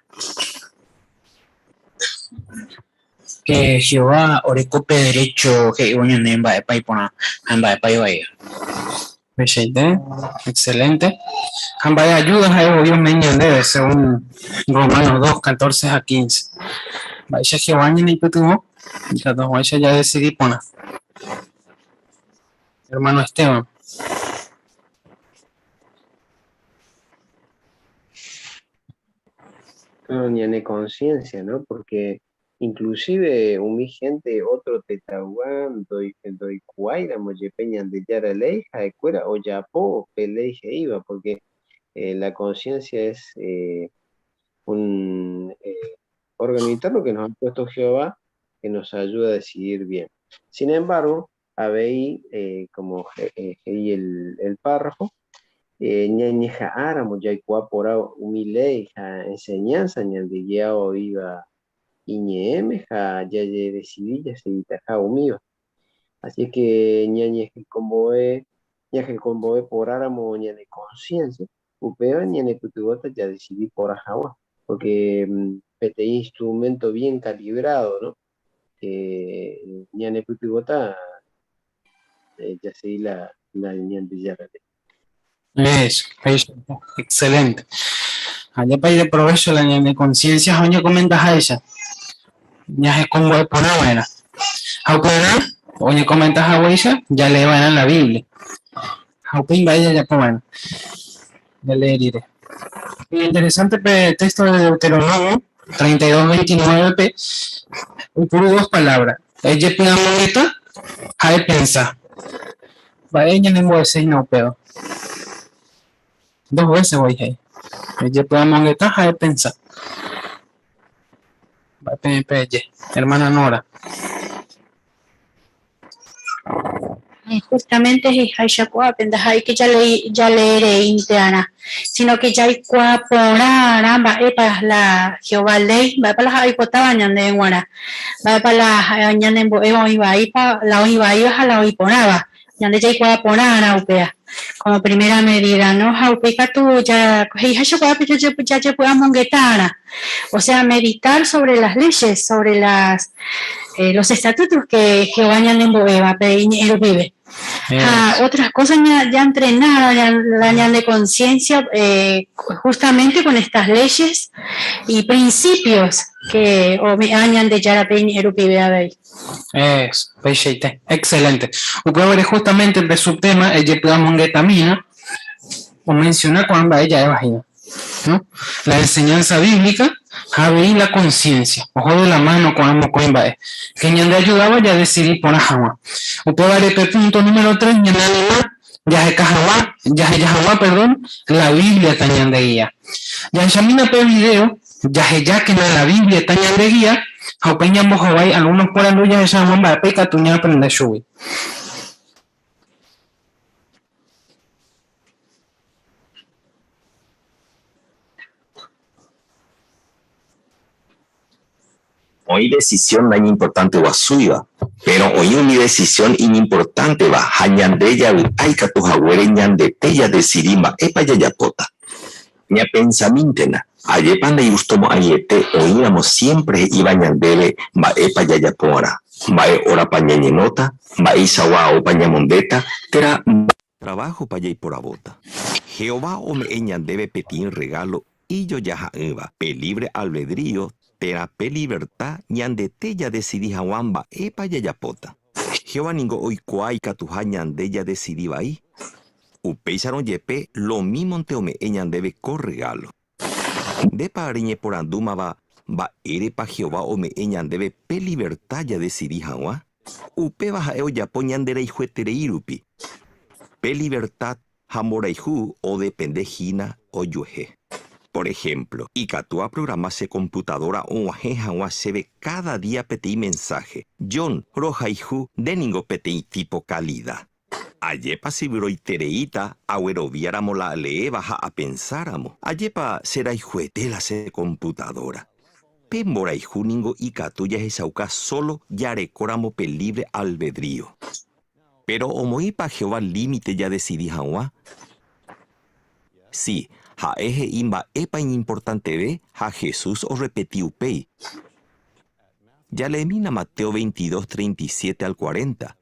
P: Que Jehová oreko pe derecho he'ívo ñande mba'épa iporã ha mba'épa ivaíva.
G: Peichaite, excelente. Ha mba'e ayuda ha'e voi ome'ẽ ñandéve según Romanos 2, 14 ha 15. Mba'éicha Jehová ñaneipytyvõ ikatu hag̃uáicha jadesidi porã. Hermano Esteban.
Q: Claro, ñane conciencia, ¿no? Porque inclusive umi gente otro tetãygua ndoikuaáiramo jepe Ñandejára léi ha'ekuéra ojapo pe léi he'íva, porque la conciencia es un órgano interno que nos ha puesto Jehová que nos ayuda a decidir bien. Sin embargo, Avei, como he'i el párrafo, ñañeha'ãramo jaikuaa porã umi léi ha enseñanza Ñandejára oĩva iñe'ẽme ha jajedesidi jasegitaha umíva. Así es que ñañehekombo'e, ñahekombo'e porãramo ñane conciencia, upéva ñanepytyvõta jadesidi porã hag̃ua, porque peteĩ instrumento bien calibrado, ¿no? Ñanepytyvõta jasegi la Ñandejára léi.
G: Eso, eso, excelente. Ajépa ideprovecho la ñane conciencia ha oñekomentaháicha ñahekombo'e porã va'erã. Ha upearã oñekomenta haguéicha jalee va'erã la Biblia. Ha upéi mba'e jajapo va'erã jalee rire. Interesante pe texto de Deuteronomio 32, 29 pe oipuru dos palabras. Ejepy'amongeta ha epensa. Mba'e ñanembo'ese hína upéva. Dos veces voi he'i. Ejepy'amongeta ha epensa. Mba'e peẽ peje. Hermana Nora.
S: Justamente he'iháicha ko'ápe ndaha'éike jalee reíntearã, sino que jaikuaa porãrã mba'épa la Jehová léi, mba'épa la ha'e oipotáva ñandéve g̃uarã, mba'épa la ha'e ñanembo'éva oĩ vaípa, la oĩ vaíva ha la oĩ porãva, ñande jaikuaa porãrã upéva. Como primera medida, no? Ha upéi katu ja he'iháicha ko'ápe jajepy'amongeta'arã. O sea, meditar sobre las leyes, sobre las los estatutos que Jehová ñanembo'éva pe iñe'ẽ rupive. Ha otras cosas ya entrenar la ñane conciencia justamente con estas leyes y principios que ome'ã Ñandejára pe iñe'ẽ rupive avei.
G: Eso, peichaite. Excelente. Upévare justamente pe subtema ejepy'amongetamína omenciona ko'ã mba'e ja'éva hína. ¿No? La enseñanza bíblica ha avei la conciencia. Oho de la mano ko'ã mokõi mba'e. Que ñande ayudáva jadecidi porã hag̃ua. Upévare pe punto número tres ñaneanima jaheka hag̃ua, jaheja hag̃ua, perdón, la Biblia tañandegia. Jahechamína pe video Jahejákena la Biblia tañandegia ha upéi ñambohovái algunos porandu jahecha hag̃ua mba'épa ikatu ñaaprende chugui.
H: Oĩ decisión naiñimportanteguasúiva, péro oĩ umi decisión iñimportánteva ha ñande javy'a ikatu haguére ñandete jadesidi mba'épa jajapóta. Ñapensamíntena, ajépa ndaigustomo'ãiete oĩramo siémpre he'íva ñandéve mba'épa jajapo'arã, mba'e órapa ñañenóta, mba'eichagua aópa ñamondéta, térã mba'e traváhopa jaiporavóta. Jehová ome'ẽ ñandéve peteĩ rregálo ijojaha'ỹva, pe lívre albedrío térã pe liverta ñandete jadesidi hag̃ua mba'épa jajapóta. Jehová ningo oikuaa ikatuha ñande jadesidi vai. Upéicharõ jepe lomímonte ome'ẽ ñandéve ko rregálo. Ndépa reñeporandúmava mba'érepa Jehová ome'ẽ ñandéve pe liverta jadesidi hag̃ua? Upéva ha'e ojapo ñanderayhueterei rupi. Pe liverta ha mborayhu odepende hína ojuehe. Por ehémplo, ikatu aprograma che komputadóra og̃uahẽ hag̃ua chéve káda día peteĩ mensáhe, John, rohayhu, nde ningo peteĩ típo kalida. Ajépa sivyroitereíta agueroviáramo la aleéva ha apensáramo, ajépa cherayhuete la che komputadóra. Pe mborayhu ningo ikatu jahechauka sólo jarekóramo pe lívre albedrío. Péro omoĩpa Jehová límite jadesidi hag̃ua? Si, ha'e he'i mba'épa iñimportanteve ha Jesús orrepeti upéi. Jaleemína Mateo 22, 37 al 40.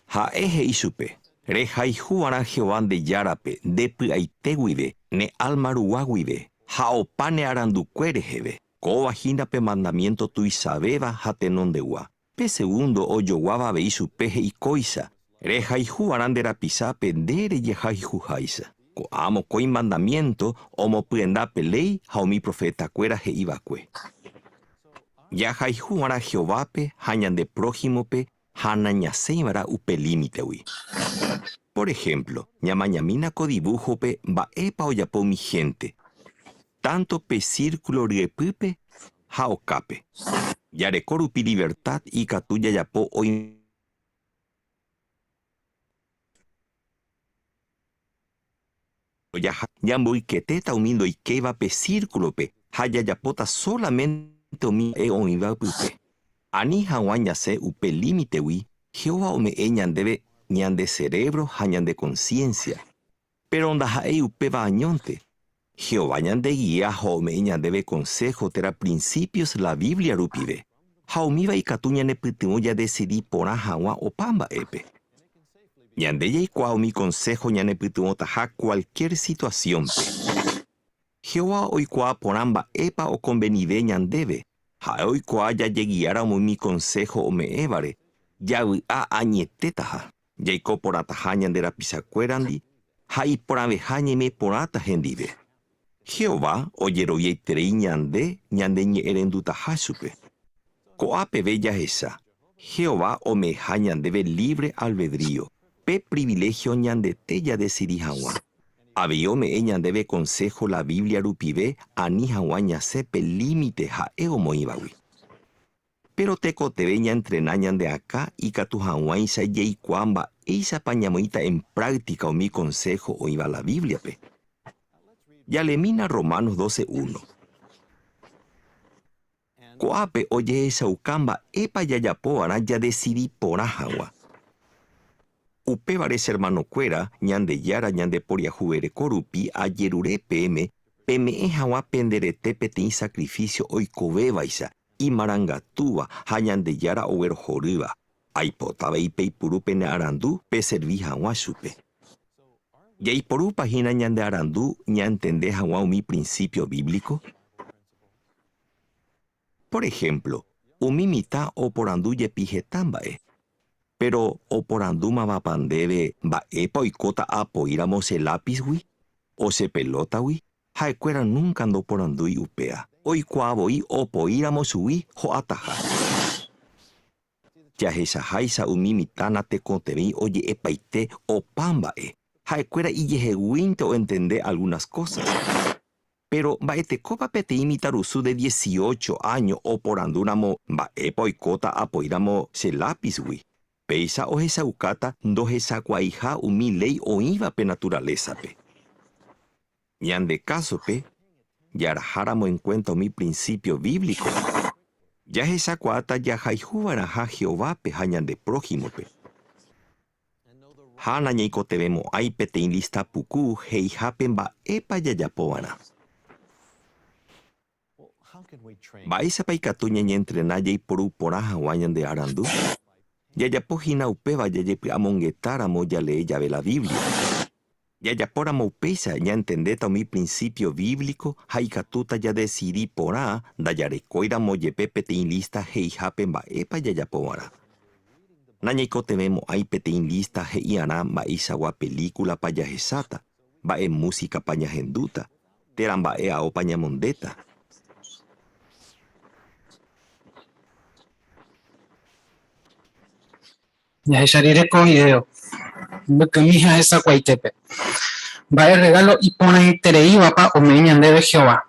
H: Ha'e he'i chupe, Rehayhu va'erã Jehová nde Járape nde py'aite guive, ne álma rugua guive, ha opa ne arandukue reheve. Kóva hína pe mandamiénto tuichavéva ha tenondegua. Pe segundo ojoguáva avei chupe he'i kóicha, Rehayhu va'erã nde rapichápe nde rejehayhuháicha. Ko'ã mokõi mandamiénto omopyenda pe léi ha umi profetakuéra he'i va'ekue. Jahayhu va'erã Jehovápe ha ñande próhimope ha nañasẽi va'erã upe límitegui. Por ehémplo, ñamañamína ko divúhope mba'épa ojapo umi hénte, tánto pe sírkulo ryepýpe ha okápe. Jareko rupi livertad ikatu jajapo Ñamboyketéta umi ndoikéiva pe sírkulope ha jajapóta sólamente umi mba'e oĩva pype. Ani hag̃ua ñasẽ upe límitegui, Jehová ome'ẽ ñandéve ñande cerebro ha ñande konsiénsia. Péro ndaha'éi upéva añónte. Jehová ñandegia ha ome'ẽ ñandéve konsého térã principios la Biblia rupive, ha umíva ikatu ñanepytyvõ jadesidi porã hag̃ua opa mba'épe. Ñande jaikuaa umi konsého ñanepytyvõtaha kualkiér situasiónpe. Jehová oikuaa porã mba'épa okonvenive ñandéve, ha'e oikuaa jajegiáramo umi konsého ome'ẽvare, javy'a añetétaha. Jaiko porãtaha ñande rapichakuérandi ha iporãveha ñaime porãta hendive. Jehová ojeroviaiterei ñande ñandeñe'ẽrendutaha chupe. Ko'a peve jahecha, Jehová ome'ẽha ñandéve lívre albedrío, pe priviléhio ñandete jadesidi hag̃ua. Avei ome'ẽ ñandéve konsého la Biblia rupive ani hag̃ua ñasẽ pe límite ha'e omoĩvagui. Péro tekotevẽ ñantrena ñande akã ikatu hag̃uáicha jaikuaa mba'éichapa ñamoĩta en práktika umi konsého oĩva la Bíbliape. Jalemína Romanos doce uno. Ko'ápe ojehechauka mba'épa jajapo va'erã jadesidi porã hag̃ua. Upévare che hermanokuéra, Ñandejára ñandeporiahuvereko rupi ajerure peẽme peme'ẽ hag̃ua pende rete peteĩ sacrificio oikovévaicha, imarangatúva ha Ñandejára oguerohorýva. Aipota avei peipuru pene arandu peservi hag̃ua chupe. Jaiporúpa hína ñande arandu ñantende hag̃ua umi principio bíblico? Por ehémplo, umi mitã oporandu jepi heta mba'e. Péro oporandúmavapa ndéve mba'épa oikóta apoíramo che lápisgui o che pelótagui? Ha'ekuéra núnka ndoporandúi upéa. Oikuaa voi opoíramo chugui ho'ataha. Jahechaháicha umi mitã natekotevẽi oje'epaite opa mba'e. Ha'ekuéra ijeheguínte oentende algunas kósas. Péro mba'etekópa peteĩ mitãrusu de dieciocho áño oporandúramo mba'épa oikóta apoíramo che lápisgui? Péicha ohechaukáta ndohechakuaaiha umi léi oĩva pe naturalésape. Ñande kásope, jaraháramo enkuénta umi prinsípio bíblico, jahechakuaáta jahayhuva'erãha Jehovápe ha ñande próhimope. Ha nañaikotevẽmo'ãi peteĩ lísta puku he'ihápe mba'épa jajapova'erã. Mba'éichapa ikatu ñañeentrena jaiporu porã hag̃ua ñande arandu? Jajapo hína upéva jajepy'amongetáramo jalee jave la Biblia. Jajapóramo upéicha ñantendéta umi prinsípio bíblico ha ikatúta jadesidi porã ndajarekóiramo jepe peteĩ lísta he'ihápe mba'épa jajapova'erã. Nañaikotevẽmo'ãi peteĩ lísta he'i'arã mba'eichagua pelíkulapa jahecháta, mba'e músikapa ñahendúta, térã mba'e aópa ñamondéta.
G: Jahecha rire ko video, mbykymi ha hesakuaitépe, mba'e regalo iporãitereívapa ome'ẽ ñandéve Jehová?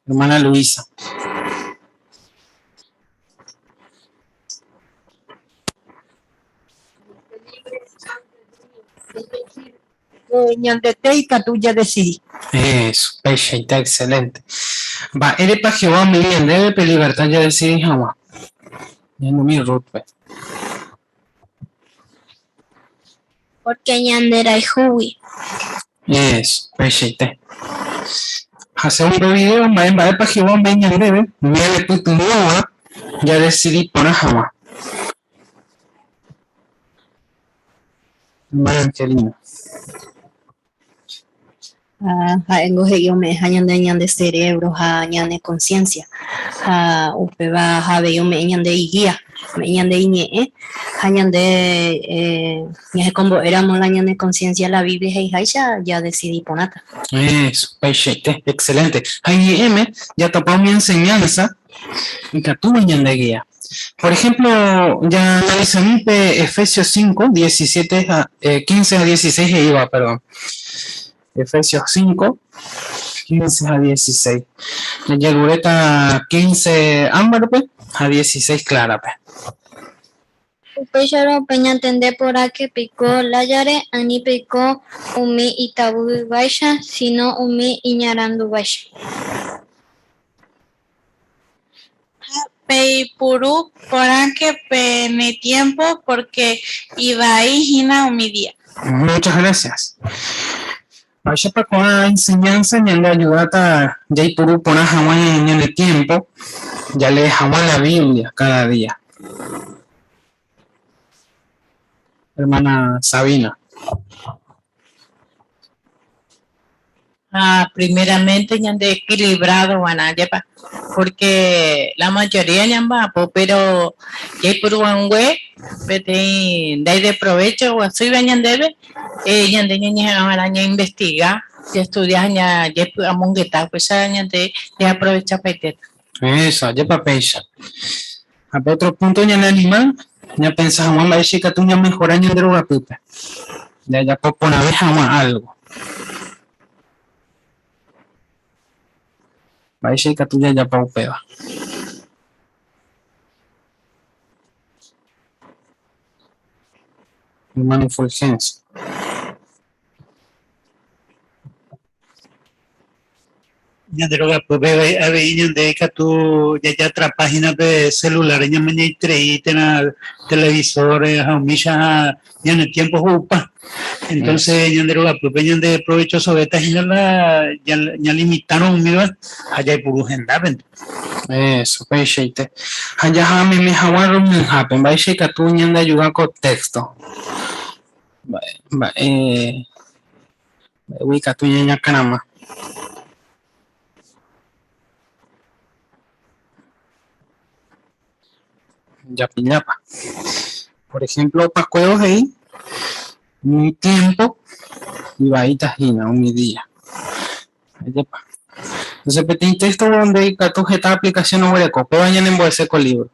G: Hermana Luisa.
J: Ñandete ikatu jadesidi.
G: Eso, peichaite, excelente. Mba'érepa Jehová ome'ẽ ñandéve pe libertad jadesidi hag̃ua? Ñahendu Ruth-pe.
M: Porque ñanderayhúgui.
G: Eso, peichaite. Ha segundo video, mba'e mba'épa Jehová ome'ẽ ñandéve ñanepytyvõva jadesidi porã hag̃ua. Hermana Angelina.
N: Ha ha'éngo he'i ome'ẽha ñande ñande cerebro ha ñane conciencia ha upéva ha avei ome'ẽ ñande iguía, ome'ẽ ñande iñe'ẽ ha ñande ñahekombo'éramo la ñane conciencia la Biblia he'iháicha jadesidi porãta.
G: Eso, peichaite, excelente. Ha iñe'ẽme jatopa umi enseñanza ikatúva ñande guía. Por ejemplo, jaanalizami pe Efesios 5, 17 ha, 15 ha 16 he'íva, perdón. Efesios 5, 15 ha 16. Jajeruréta 15 Ámbarpe ha 16 Clárape.
M: Upéicharõ peñatende porãke peiko lájare, ani peiko umi itavývaicha, síno umi iñarandúvaicha.
C: Ha peipuru porãke pene tiémpo pórke ivai hína umi día.
G: Muchas gracias. Mba'éichapa ko'ã enseñanza ñande ayudáta jaipuru porã hag̃ua ñane tiempo jalee hag̃ua la Biblia cada día? Hermana Sabina.
K: Ha primeramente ñande equilibrado va'erã jepa, porque la mayoría ñamba'apo, pero jaipuruangue peteĩ ndaideprovecho guasúiva ñandéve, ñande ñañeha'ã va'erã ñainvestiga, jaestudia ha jaipy'amongeta, upéicha ñande jaaprovechapaiteta.
G: Eso, ajépa péicha. Ha pe otro punto ñane anima ñapensa hag̃ua mba'éicha ikatu ñamehora ñande rogapýpe, jajapo porãve hag̃ua álgo. Mba'éicha ikatu jajapo upéva. Hermano Fulgencio.
D: Ñande rogapýpe avei ñande ikatu jajatrapa hína pe celular ñamañaiterei térã televisor ha umícha ha ñane tiempo ho'upa. Entonces ñande rogapýpe ñande provechosovéta hína la ñalimitárõ umíva ha jaipuru hendápente.
G: Eso, peichaite. Ha jaha meme haguã reunionhápe, mba'éicha ikatu ñandeayuda ko texto? Mba'e, mba'e. Mba'égui ikatu ñañakãrama. Japillápa. Por ejemplo, opakuévo he'i umi tiempo ivaíta hína umi día. Ajépa. Entonces peteĩ texto donde ikatu heta aplicación oguereko, péva ñanembo'ese ko libro,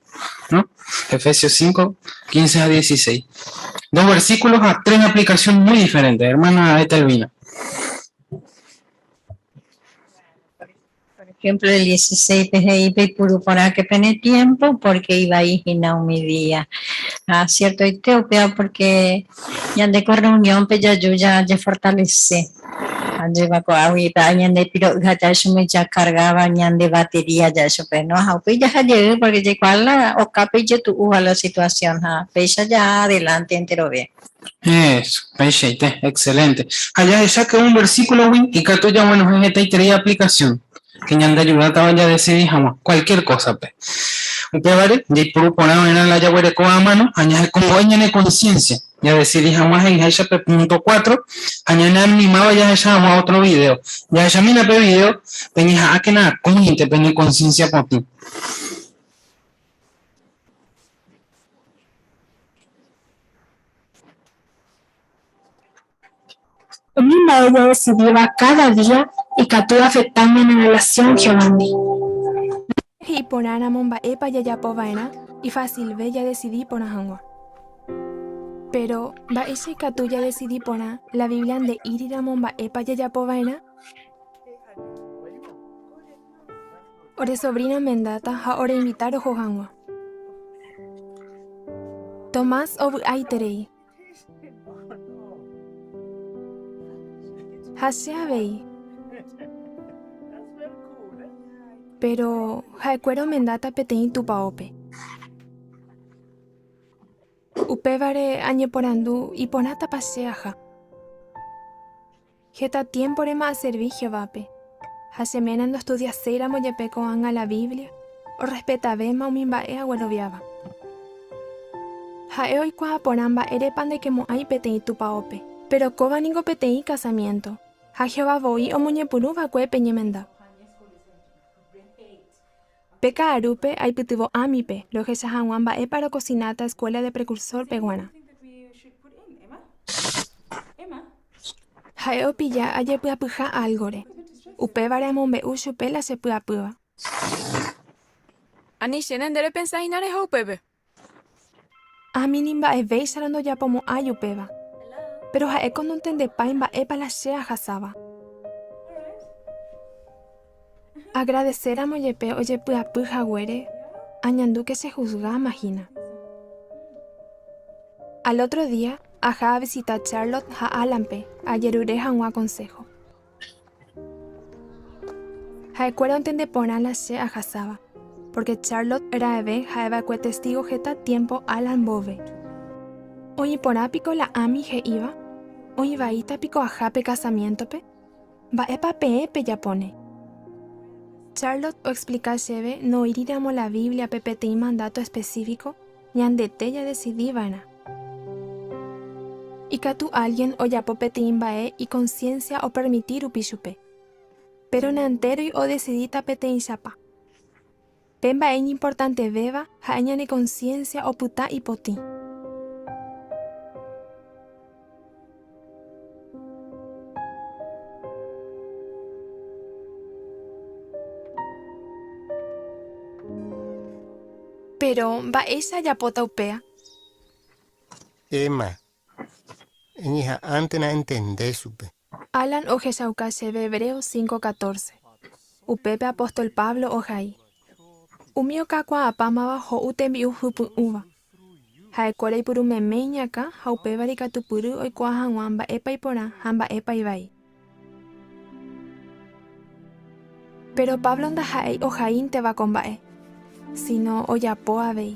G: ¿no? Efesios 5, 15 a 16. Dos versículos a tres aplicaciones muy diferentes. Hermana Etelvina.
J: Por ejemplo, el 16 he'i peipuru porãke pene tiempo porque ivai hína umi día. Ha ciertoite upéva porque ñande ko reunión-pe jaju jajefortalece. Ajépa ko'águi pya'e ñande piro'y ha ja'e chupe jakargáva ñande batería ja'e chupe, no? Ha upéi jaha jey porque jaikuaa la okápe ijetu'úva la situación ha péicha jaha adelante enterove.
G: Eso, peichaite, excelente. Ha jahecha que un versículo-gui ikatu jaguenohẽ hetaiterei aplicación que ñandeayudátava jadecidi hag̃ua cualquier cosa-pe. Upévare, jaipuru porã va'erã la jaguerekóva a mano ha ñahekombo'e ñane conciencia jadecidi hag̃ua he'iháicha pe punto cuatro ha ñaneanimáva jahecha hag̃ua otro video. Jahechamína pe video, peñeha'ãkena akóinte pene conciencia potĩ.
F: Umi mba'e jadesidíva káda día ikatu oafekta ñane rrelasión Jehovándi.
R: He'i porãramo mba'épa jajapo va'erã, ifasilve jadesidi porã hag̃ua. Péro, mba'éicha ikatu jadesidi porã la Biblia nde'íriramo mba'épa jajapo va'erã? Ore sobrina omendáta ha oreinvita roho hag̃ua. Tomás ovy'aiterei. Ha che avei. Péro ha'ekuéra omendáta peteĩ tupaópe. Upévare añeporandu iporãtapa che aha. Heta tiémporema aservi Jehovápe, ha che ména ndostudiaséiramo jepe ko'ág̃a la Biblia, orrespetavéma umi mba'e agueroviáva. Ha'e oikuaa porã mba'érepa ndaikemo'ãi peteĩ tupaópe, péro kóva ningo peteĩ kasamiénto, ha Jehová voi omoñepyrũ va'ekue pe ñemenda. Pe ka'arúpe aipytyvõ Ámipe rohecha hag̃ua mba'épa rokosináta Escuela de Precursor-pe g̃uarã. Ha'e opilla ajepy'apyha álgore, upévare amombe'u chupe la chepy'apýva.
T: Ani chéne nde repensa hína reho upépe.
R: Ami ni mba'evéicharõ ndojapomo'ãi upéva. Péro ha'éko nontendepái mba'épa la che ahasáva. Agradeséramo jepe ojepy'apy haguére, añandu ke chehusgáma hína. Al ótro día, aha avisita Charlotte ha Álanpe ajerure hag̃ua konsého. Ha'ekuéra ontende porã la che ahasáva, pórke Charlotte raẽve ha'e va'ekue Testígo heta tiémpo Alan mboyve. Oĩ porã piko la Amy he'íva? Oĩ vaíta piko aha pe kasamiéntope? Mba'épa peẽ pejapóne? Charlotte oexplika chéve noĩriramo la Bíbliape peteĩ mandáto espesífiko, Ñandete jadesidi va'erã. Ikatu álgien ojapo peteĩ mba'e ikonsiénsia opermiti rupi chupe. Péro naentéroi odesidíta peteĩchapa. Pe mba'e iñimportantevéva ha'e ñane konsiénsia opyta ipotĩ. Péro, mba'éicha ajapóta upéa?
X: Emma, Eñeha'ãntena entende chupe.
R: Alan ohechauka chéve Hebreos 5:14. Upépe apóstol Pablo ohai, Umi okakuaapámava ho'u tembi'u hypy'ũva. Ha'ekuéra ipyru meme iñakã ha upévare ikatupyry oikuaa hag̃ua mba'épa iporã ha mba'épa ivai. Péro Pablo ndaha'éi ohaínteva ko mba'e, síno ojapo avei.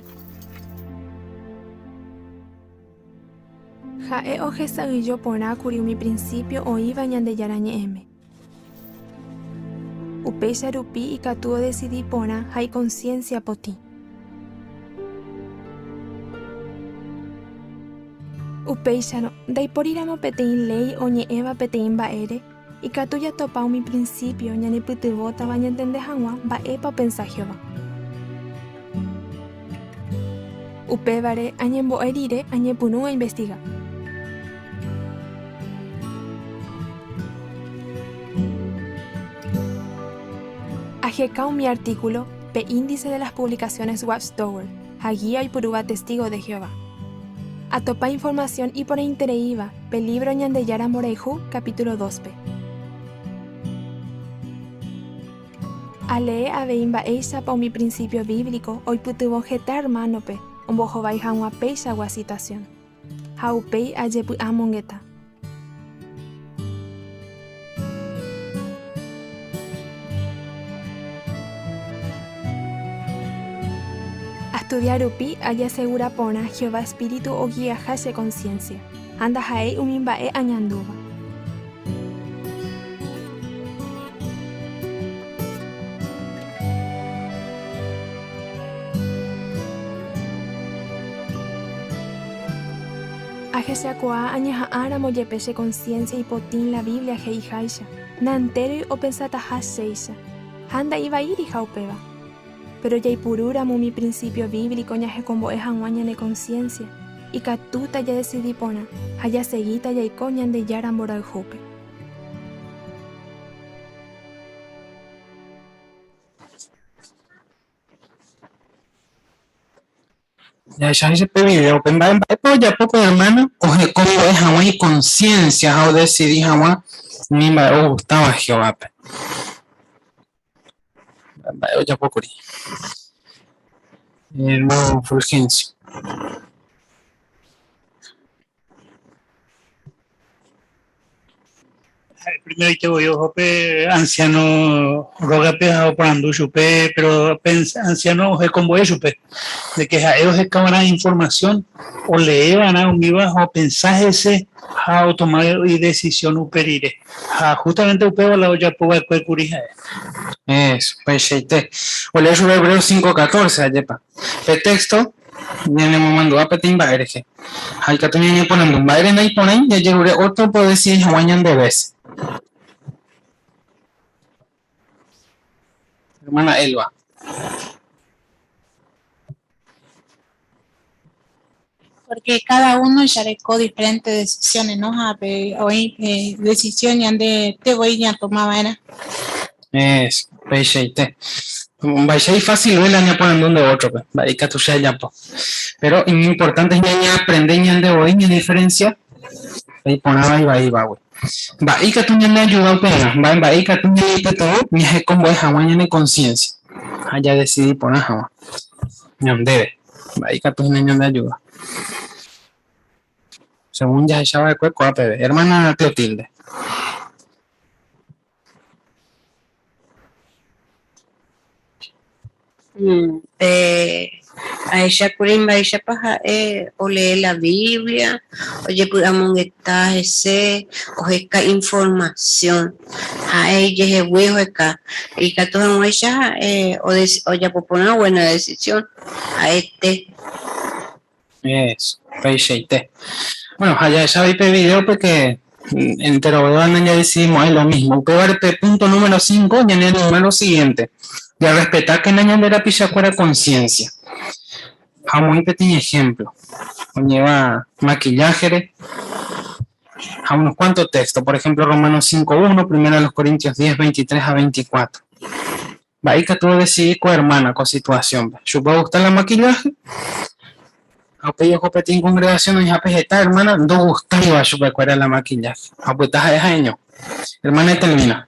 R: Ha'e ohesa'ỹijo porã kuri umi prinsípio oĩva Ñandejára Ñe'ẽme. Upéicha rupi ikatu odesidi porã ha ikonsiénsia potĩ. Upéicharõ, ndaipóriramo peteĩ léi oñe'ẽva peteĩ mba'ére, ikatu jatopa umi prinsípio ñanepytyvõtava ñantende hag̃ua mba'épa opensa Jehová. Upévare añembo'e rire añepyrũ ainvestiga. Aheka umi artíkulo pe Índice de las publicaciones Watch Tower ha Gía oipurúva testígo de Jehová. Atopa informasión iporãitereíva pe lívro Ñandejára mborayhu capítulo dóspe. Alee avei mba'éichapa umi prinsípio bíblico oipytyvõ heta ermánope ombohovái hag̃ua peichagua situasión. Ha upéi ajepy'amongeta. Astudia rupi ajasegura porã Jehová espíritu ogiaha che konsiénsia, ha ndaha'éi umi mba'e añandúva. Ahechakuaa añeha'ãramo jepe che konsiénsia ipotĩ la Biblia he'iháicha, naentéroi opensataha chéicha, ha nda'ivaíriha upéva. Péro jaipurúramo umi prinsípio bíblico ñahekombo'e hag̃ua ñane konsiénsia, ikatúta jadesidi porã ha jasegíta jaiko Ñandejára mborayhúpe.
G: Jahecha pe vidéope mba'e mba'épa ojapo pe ermáno ohekombo'e hag̃ua ikonsiénsia ha odesidi hag̃ua umi mba'e ogustáva Jehovápe. Mba'e ojapo kuri. Hermano Fulgencio.
D: Primeroite voi oho pe anciano rógape ha oporandu chupe, pero pe anciano ohekombo'e chupe de que ha'e oheka va'erã información, olee va'erã umíva ha opensa hese ha otoma idecisión upe rire. Ha justamente upéva la ojapo va'ekue kuri ha'e.
G: Eso, peichaite. Olee chupe Hebreos 5:14, ajépa. Pe texto ñanemomandu'a peteĩ mba'e rehe. Ha ikatu ñañeporandu, Mba'ére naiporãi jajerure ótrope odesidi hag̃ua ñande vése? Hermana Elva.
C: Porque cada uno jareko diferente decisiones, no? Ha pe oĩ eh, decisión ñande voi ñatoma va'erã.
G: Eso, peichaite. Mba'éicha ifásilve la ñaporandu nde ótrope, mba'e ikatu che ajapo. Péro iñimportánte hína ñaaprende ñande voi ñadiferensia pe iporãva ivaívagui. Mba'e ikatu ñandeajuda upearã? Mba'e mba'e ikatu ñaneipytyvõ ñahekombo'e hag̃ua ñane konsiénsia ha jadesidi porã hag̃ua ñandéve? Mba'e ikatu hína ñandeajuda? Según jahecha va'ekue ko'a peve. Hermana Clotilde.
E: Pe ahechákuri mba'éichapa ha'e olee la Biblia, ojepy'amongeta hese, oheka informasión, ha'e ijehegui oheka ikatu hag̃uáicha ha'e ojapo porã buena decisión ha'ete.
G: Eso, peichaite. Bueno, ha jahecha avei pe videópe que enterovéva nañadecidimo'ãi lo mismo. Upévare pe punto número 5 ñaneanima lo siguiente, jarrespetákena ñande rapichakuéra conciencia. Ha omoĩ peteĩ ejemplo, oñe'ẽva maquillaje-re ha unos cuantos textos, por ejemplo Romanos 5.1, Primera de los Corintios 10, 23 a 24. Mba'e ikatu odesidi ko ermána ko situasiónpe? Chupe ogusta la makillaje? Ha upéi oho peteĩ kongregasión oĩhápe heta ermána ndogustáiva chupekuéra la makillaje, ha opyta ha'e ha'eño. Ermána Etelvina.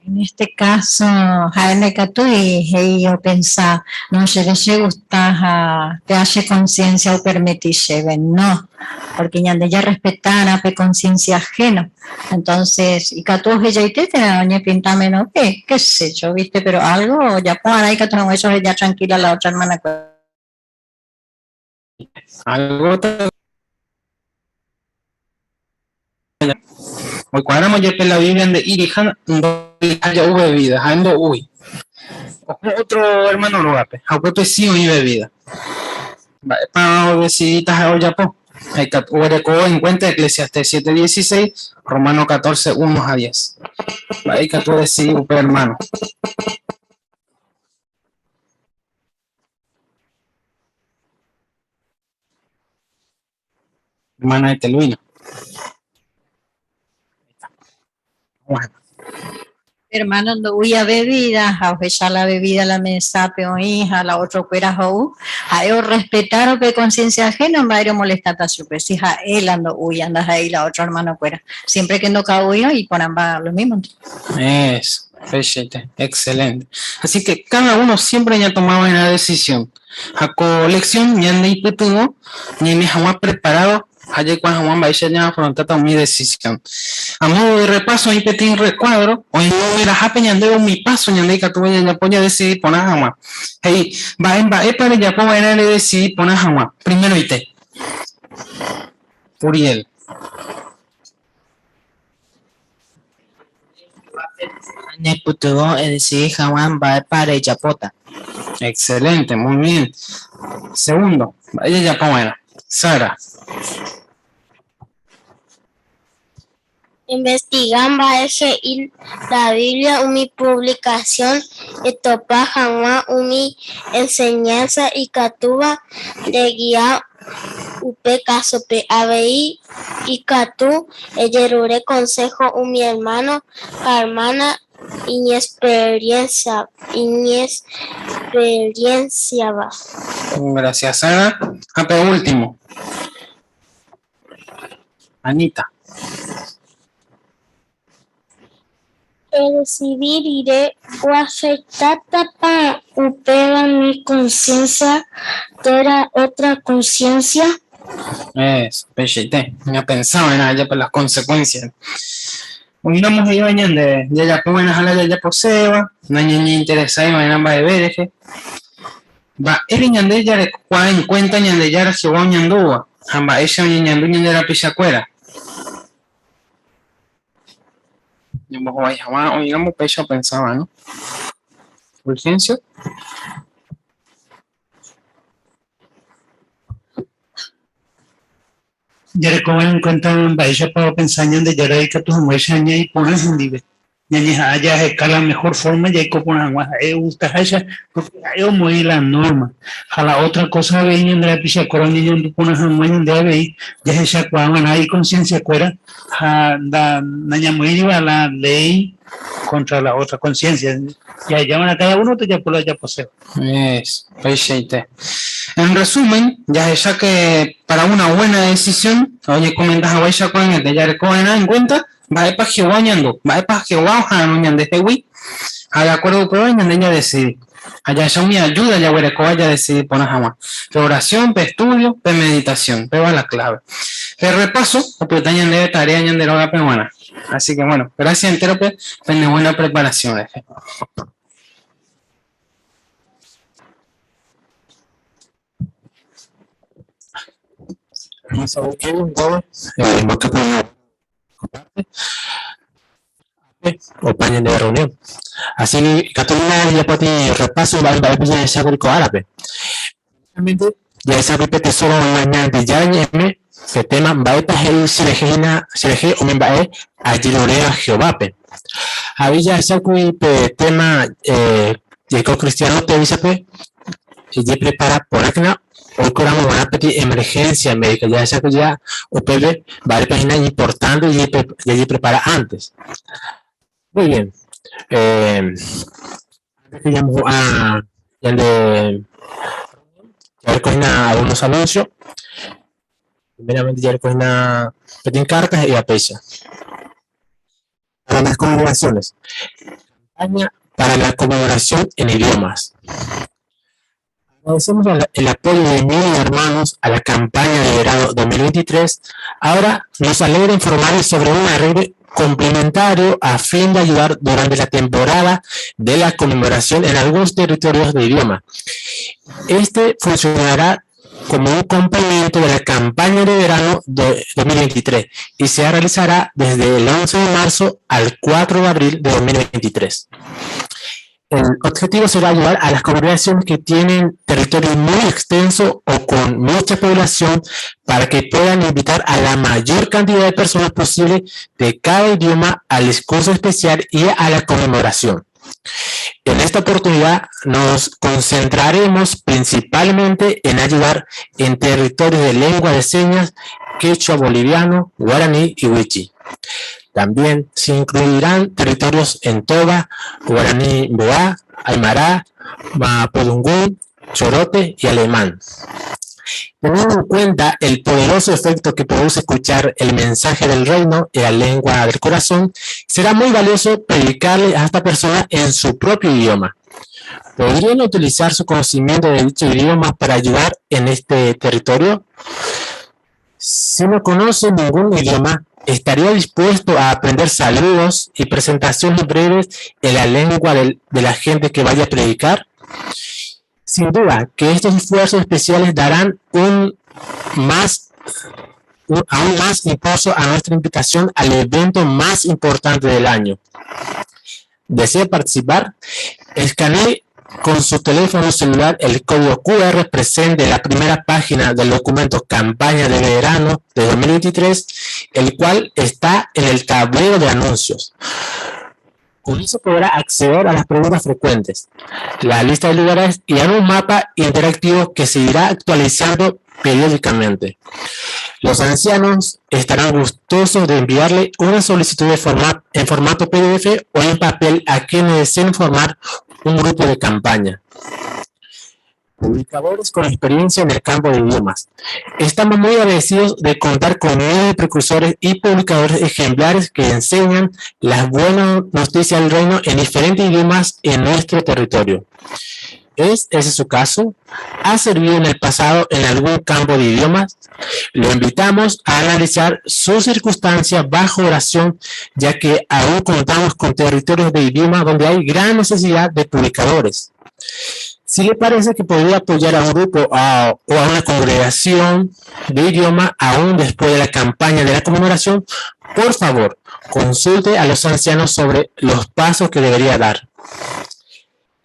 J: En este caso, ha'e ndaikatúi he'i opensa, no, chéve chegusta ha péva che conciencia opermiti chéve. No. Porque ñande jarrespetárã pe conciencia ajeno. Entonces, ikatu ohejaite térã oñepinta menove, qué sé yo, viste, pero algo ojapo arã ikatu hag̃uáicha oheja tranquila la otra hermana-kuéra.
G: Algo Oikuaáramo jepe la Biblia nde'íriha ndo'uiha ja'u bebida, ha'e ndo'úi. Oho ótro ermáno rógape ha upépe si oĩ bebida. Mba'épa odesidíta ha'e ojapo? Ha ikatu oguereko enkuénta Eclesiastés 7:16, Romanos 14, 1 ha 10. Mba'e ikatu odesidi upe ermáno? Hermana Etelvina.
J: Hermano ndo'úi bebida ha ohecha la bebida la mesápe oĩ ha la otrokuéra ho'u, ha'e orrespetárõ pe conciencia ajeno mba'ére omolestáta chupe, si ha'e la ndo'úi ha ndaha'éi la otro hermano-kuéra. Siempre que ndoka'úirõ iporãmba lo mismo-nte.
G: Eso, peichaite, excelente. Así que cada uno siempre ñatomava'erã decisión. Ha ko lección ñaneipytyvõ ñaime hag̃ua preparado ha jaikuaa hag̃ua mba'éicha ñaafrontáta umi decisión. A modo de repaso oĩ peteĩ recuadro oĩmomerahápe ñandéve umi paso ñande ikatúva jajapo jadesidi porã hag̃ua. He'i, Mba'e mba'épa rejapo va'erã redesidi porã hag̃ua? Primeroite. Uriel.
K: Nepytyvõ edesidi hag̃ua mba'épa rejapóta.
G: Excelente, muy bien. Segundo, mba'e jajapo va'erã. Sara.
M: Investiga mba'e he'i la Biblia umi puvlikasión etopa hag̃ua umi enseñánsa ikatúva ndegia Upe kásope avei ikatu ejerure konsého umi ermáno ha ermána iñexperiénsiava.
G: Gracias, Sara. Ha pe último. Anita.
M: Edesidi rire oafektátapa upéva ne konsiénsia térã ótra konsiénsia?
G: Eso, peichaite, ñapensa va'erã ajépa las consecuencias. Oĩramo he'íva ñande jajapo va'erãha la jajaposéva, nañañeinteresái va'erã mba'eve rehe. Mba'ére ñande jarekokuaa en cuenta Ñandejára Jehová oñandúva ha mba'éicha oñeñandu ñande rapichakuéra? Ñambohovái hag̃ua oĩramo upéicha opensáva, no? Fulgencio.
D: Jarekóva'erã en cuenta mba'éichapa opensa Ñandejára ikatu hag̃uáicha ñaĩ porã hendive. Ñañeha'ã jaheka la mejor forma jaiko porã hag̃ua ha'e ogustaháicha, pórke ha'e omoĩ la norma. Ha la ótra kósa avei ñande rapichakuéra oñeñandu porã hag̃ua ñande avei jahechakuaa va'erã ikonsiensiakuéra ha nañamoĩriva la léi kóntra la ótra konsiénsia. Jaheja va'erã káda uno tojapo la ojaposéva.
G: Eso, peichaite. En resumen, jahecha que para una buena decisión, oñekomenta haguéicha ko'ág̃ate, jareko va'erã en cuenta Mba'épa Jehová oñandu? Mba'épa Jehová oha'arõ ñandehegui? Ha de akuérdo upéva ñande jadesidi. Ha jahecha umi ajúda jaguerekóva jadesidi porã hag̃ua. Pe orasión, pe estúdio, pe meditasión. Péva la kláve. Pe rrepáso opyta ñandéve taréa ñande rógape g̃uarã. Así que bueno, grásia entérope pene buena preparación rehe.
B: Opa ñande reunión. Así ikatu jajapóti repaso mba'e mba'épa jahechákuri ko árape. Primeramente jahechákuri pe tesoro oĩva Ñandejára ñe'ẽme pe tema mba'épa he'i cherehe hína cherehe umi mba'e ajeruréva Jehovápe. Avei jahechákuri pe tema jaiko cristiano tevísape Ejeprepara porãkena oikóramo g̃uarã peteĩ emergencia médica, jahecha ja upépe mba'épa hína iñimportánte jajeprepara antes. Muy bien. Eh, antes que ñamohu'ã ñande jareko hína algunos anuncios. Primeramente jareko hína peteĩ carta he'íva péicha. Para las congregaciones. Campaña para la colaboración en idiomas. Agradecemos el apoyo de miles de hermanos a la campaña de verano 2023. Ahora nos alegra informarles sobre un arreglo complementario a fin de ayudar durante la temporada de la conmemoración en algunos territorios de idioma. Este funcionará como un complemento de la campaña de verano de 2023 y se realizará desde el 11 de marzo al 4 de abril de 2023. El objetivo será ayudar a las congregaciones que tienen territorio muy extenso o con mucha población para que puedan invitar a la mayor cantidad de personas posible de cada idioma al discurso especial y a la conmemoración. En esta oportunidad nos concentraremos principalmente en ayudar en territorios de lengua de señas, quechua boliviano, guaraní y wichi. También se incluirán territorios en Toba, Guaraní Boa, Aymara, Mapudungún, Chorote y Alemán. Teniendo en cuenta el poderoso efecto que produce escuchar el mensaje del reino en la lengua del corazón, será muy valioso predicarle a esta persona en su propio idioma. ¿Podrían utilizar su conocimiento de dicho idioma para ayudar en este territorio? Si no conoce ningún idioma, ¿estaría dispuesto a aprender saludos y presentaciones breves en la lengua de, la gente que vaya a predicar? Sin duda que estos esfuerzos especiales darán un más, aún más impulso a nuestra invitación al evento más importante del año. ¿Desea participar? Escanee con su teléfono celular el código QR presente en la primera página del documento Campaña de Verano de 2023, el cual está en el tablero de anuncios. Con eso podrá acceder a las preguntas frecuentes, la lista de lugares y a un mapa interactivo que se irá actualizando periódicamente. Los ancianos estarán gustosos de enviarle una solicitud de en formato PDF o en papel a quienes deseen formar un grupo de campaña. Publicadores con experiencia en el campo de idiomas. Estamos muy agradecidos de contar con nueve precursores y publicadores ejemplares que enseñan las buenas noticias del reino en diferentes idiomas en nuestro territorio. ¿Es ese su caso? ¿Ha servido en el pasado en algún campo de idiomas? Lo invitamos a analizar su circunstancia bajo oración, ya que aún contamos con territorios de idioma donde hay gran necesidad de publicadores. Si le parece que podría apoyar a un grupo o a una congregación de idioma aún después de la campaña de la conmemoración, por favor, consulte a los ancianos sobre los pasos que debería dar.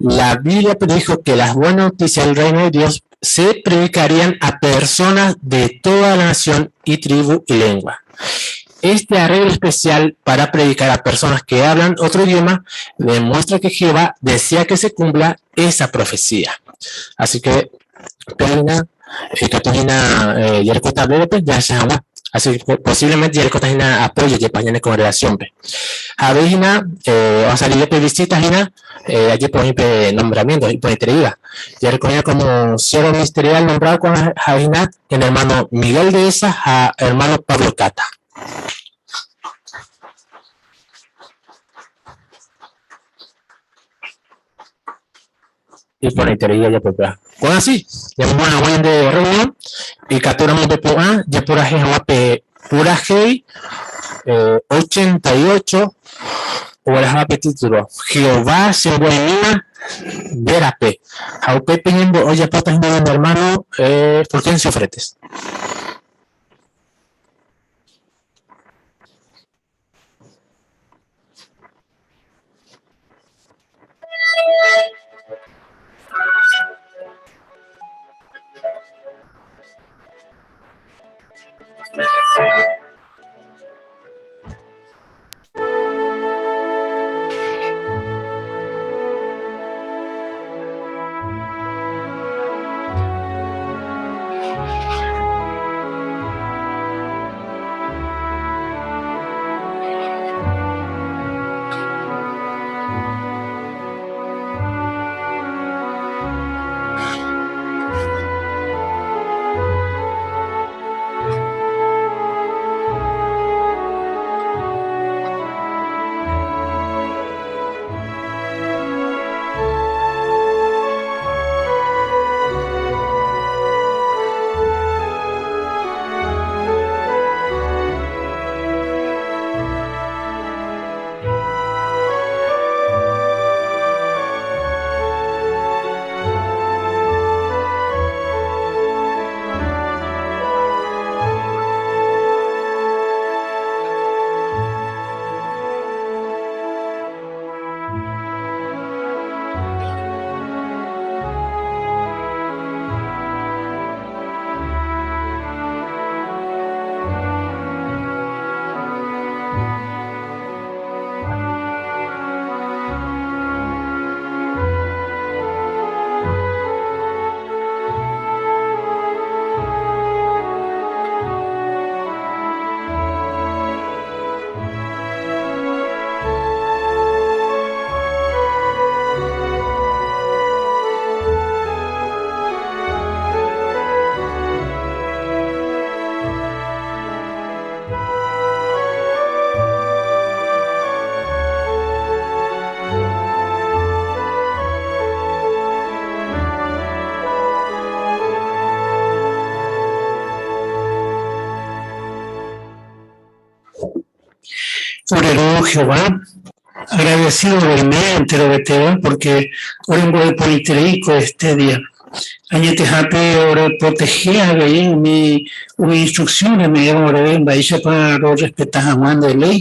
B: La Biblia predijo que las buenas noticias del reino de Dios se predicarían a personas de toda la nación y tribu y lengua. Este arreglo especial para predicar a personas que hablan otro idioma demuestra que Jehová desea que se cumpla esa profecía. Así que, Perina, Catojina, ya se llama. Así que posiblemente Yerko apoyo que pañane congregación. A ver, va a salir de visita, allí por ejemplo nombramiento y por entrega. Yerko como siervo ministerial nombrado con Javina, el hermano Miguel de esa a hermano Pablo Cata. Y por entrega ya por Con así, ya vamos a buen de reunión y capturamos de PUA, ya por aje pura 88 o el título Jehová se buena verape. Jaupe piñendo oye patas de hermano Fulgencio Fretes.
D: Ore Ru Jehová, agradecido roime enterovetéva porque orembo'e porãiterei ko este día. Añetehápe oreprotehe avei umi umi instrucción reme'ẽva oréve mba'éichapa rorrespeta hag̃ua nde léi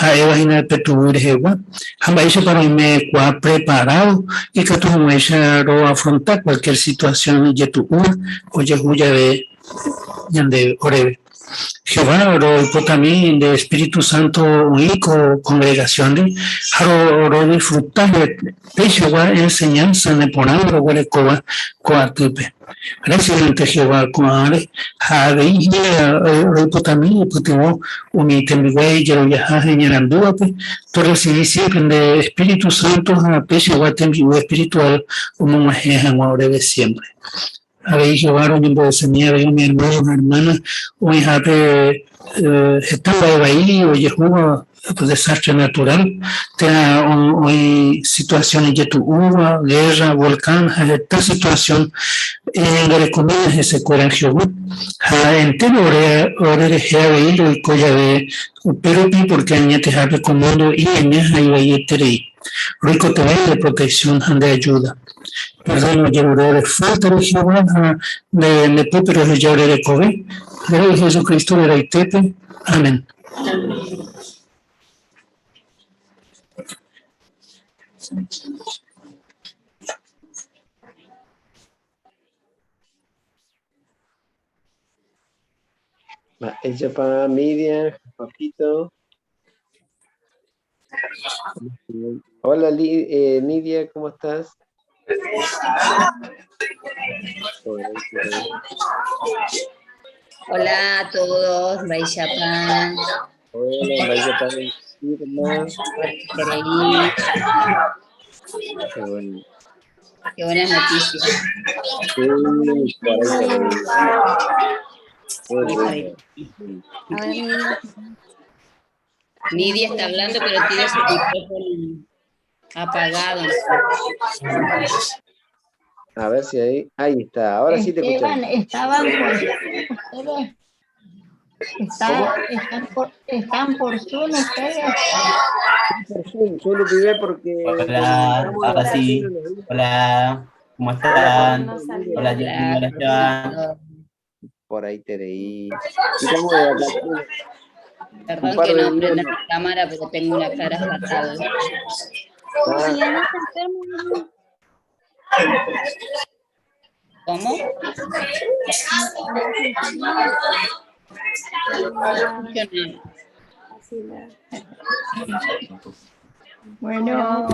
D: ha'éva hína pe tuguy rehegua ha mba'éichapa roimekuaa preparado ikatu hag̃uáicha roafronta cualquier situación ijetu'úva ojehu jave ñande oréve. Jehová roipotami nde espíritu santo oĩ ko congregación-re ha rodisfruta peichagua enseñanza neporãva roguerekóva ko atýpe. Gracias ante Jehová ko'ãre ha avei hína roipotami oipytyvõ umi tembiguái jeroviaha ha iñarandúvape torresivi siempre nde espíritu santo ha peichagua tembi'u espiritual omog̃uahẽ hag̃ua oréve siempre. Avei Jehová roñembo'esemi avei umi hermano ha hermana oĩhápe heta mba'e vai ojehúva desastre natural térã oĩ situación ijetu'úva, guerra, volcán ha heta situación eñangarekomína hesekuéra Jehová. Ha entéro ore orerehe avei roiko jave upérupi porque añetehápe ko mundo iñaña ha ivaieterei. Roikotevẽ nde protección ha nde ayuda. Perdón ojerure ore falta re Jehová ha nde nde pópe roheja ore rekove. Nde Ra'y Jesucristo reraitépe. Amén.
Q: Mba'éichapa Miriam, Papito. Hola Nidia, ¿cómo estás?
U: Hola a todos, Mba'éichapa.
Q: Hola, Mba'éichapa. Irma. Qué bueno.
U: Qué buenas noticias.
Q: Sí, por ahí, por ahí. Muy bueno.
U: Nidia está hablando, pero tiene su micrófono apagado.
Q: A ver si ahí, ahí está, ahora sí te
O: Esteban,
Q: escuchamos.
O: estaban por ustedes. Está, están por Zoom ustedes.
Q: Por Zoom, solo pibe porque
V: Hola,
Q: como
V: ahora
Q: estamos de
V: sí.
Q: vacaciones, nos
V: Hola, ¿cómo están? Hola, Jenny, hola, Esteban.
Q: Por ahí te leí. Y estamos de vacaciones. Un
U: Perdón
Q: par
U: que
Q: de
U: no
Q: días
U: prenda la cámara, pero tengo una cara fatal.
Q: Ah,
U: ¿Cómo? No escucho nada.
O: Bueno,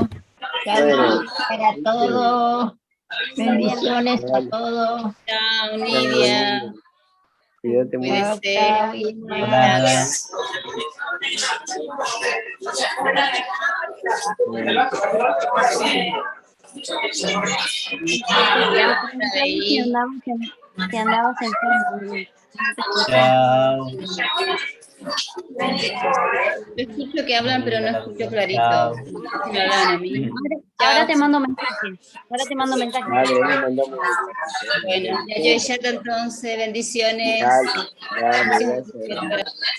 O: chao
Q: Bueno.
O: para todos. Bendiciones a todos.
U: Chao, Nidia.
Q: Cuídate mucho.
O: Chao,
U: Cuídese.
O: chao, Irma.
V: Hola.
U: Ahí.
L: Que andabas, que andabas enfermo.
V: Chao.
U: Yo escucho que hablan, pero no escucho clarito.
V: Chao.
U: No sé si me hablan a mí.
L: Ahora te mando mensaje. Ahora te mando mensaje.
Q: Dale, ahí nos mandamos.
U: Bueno, ya yo ya entonces, bendiciones.
Q: Dale, dale, gracias.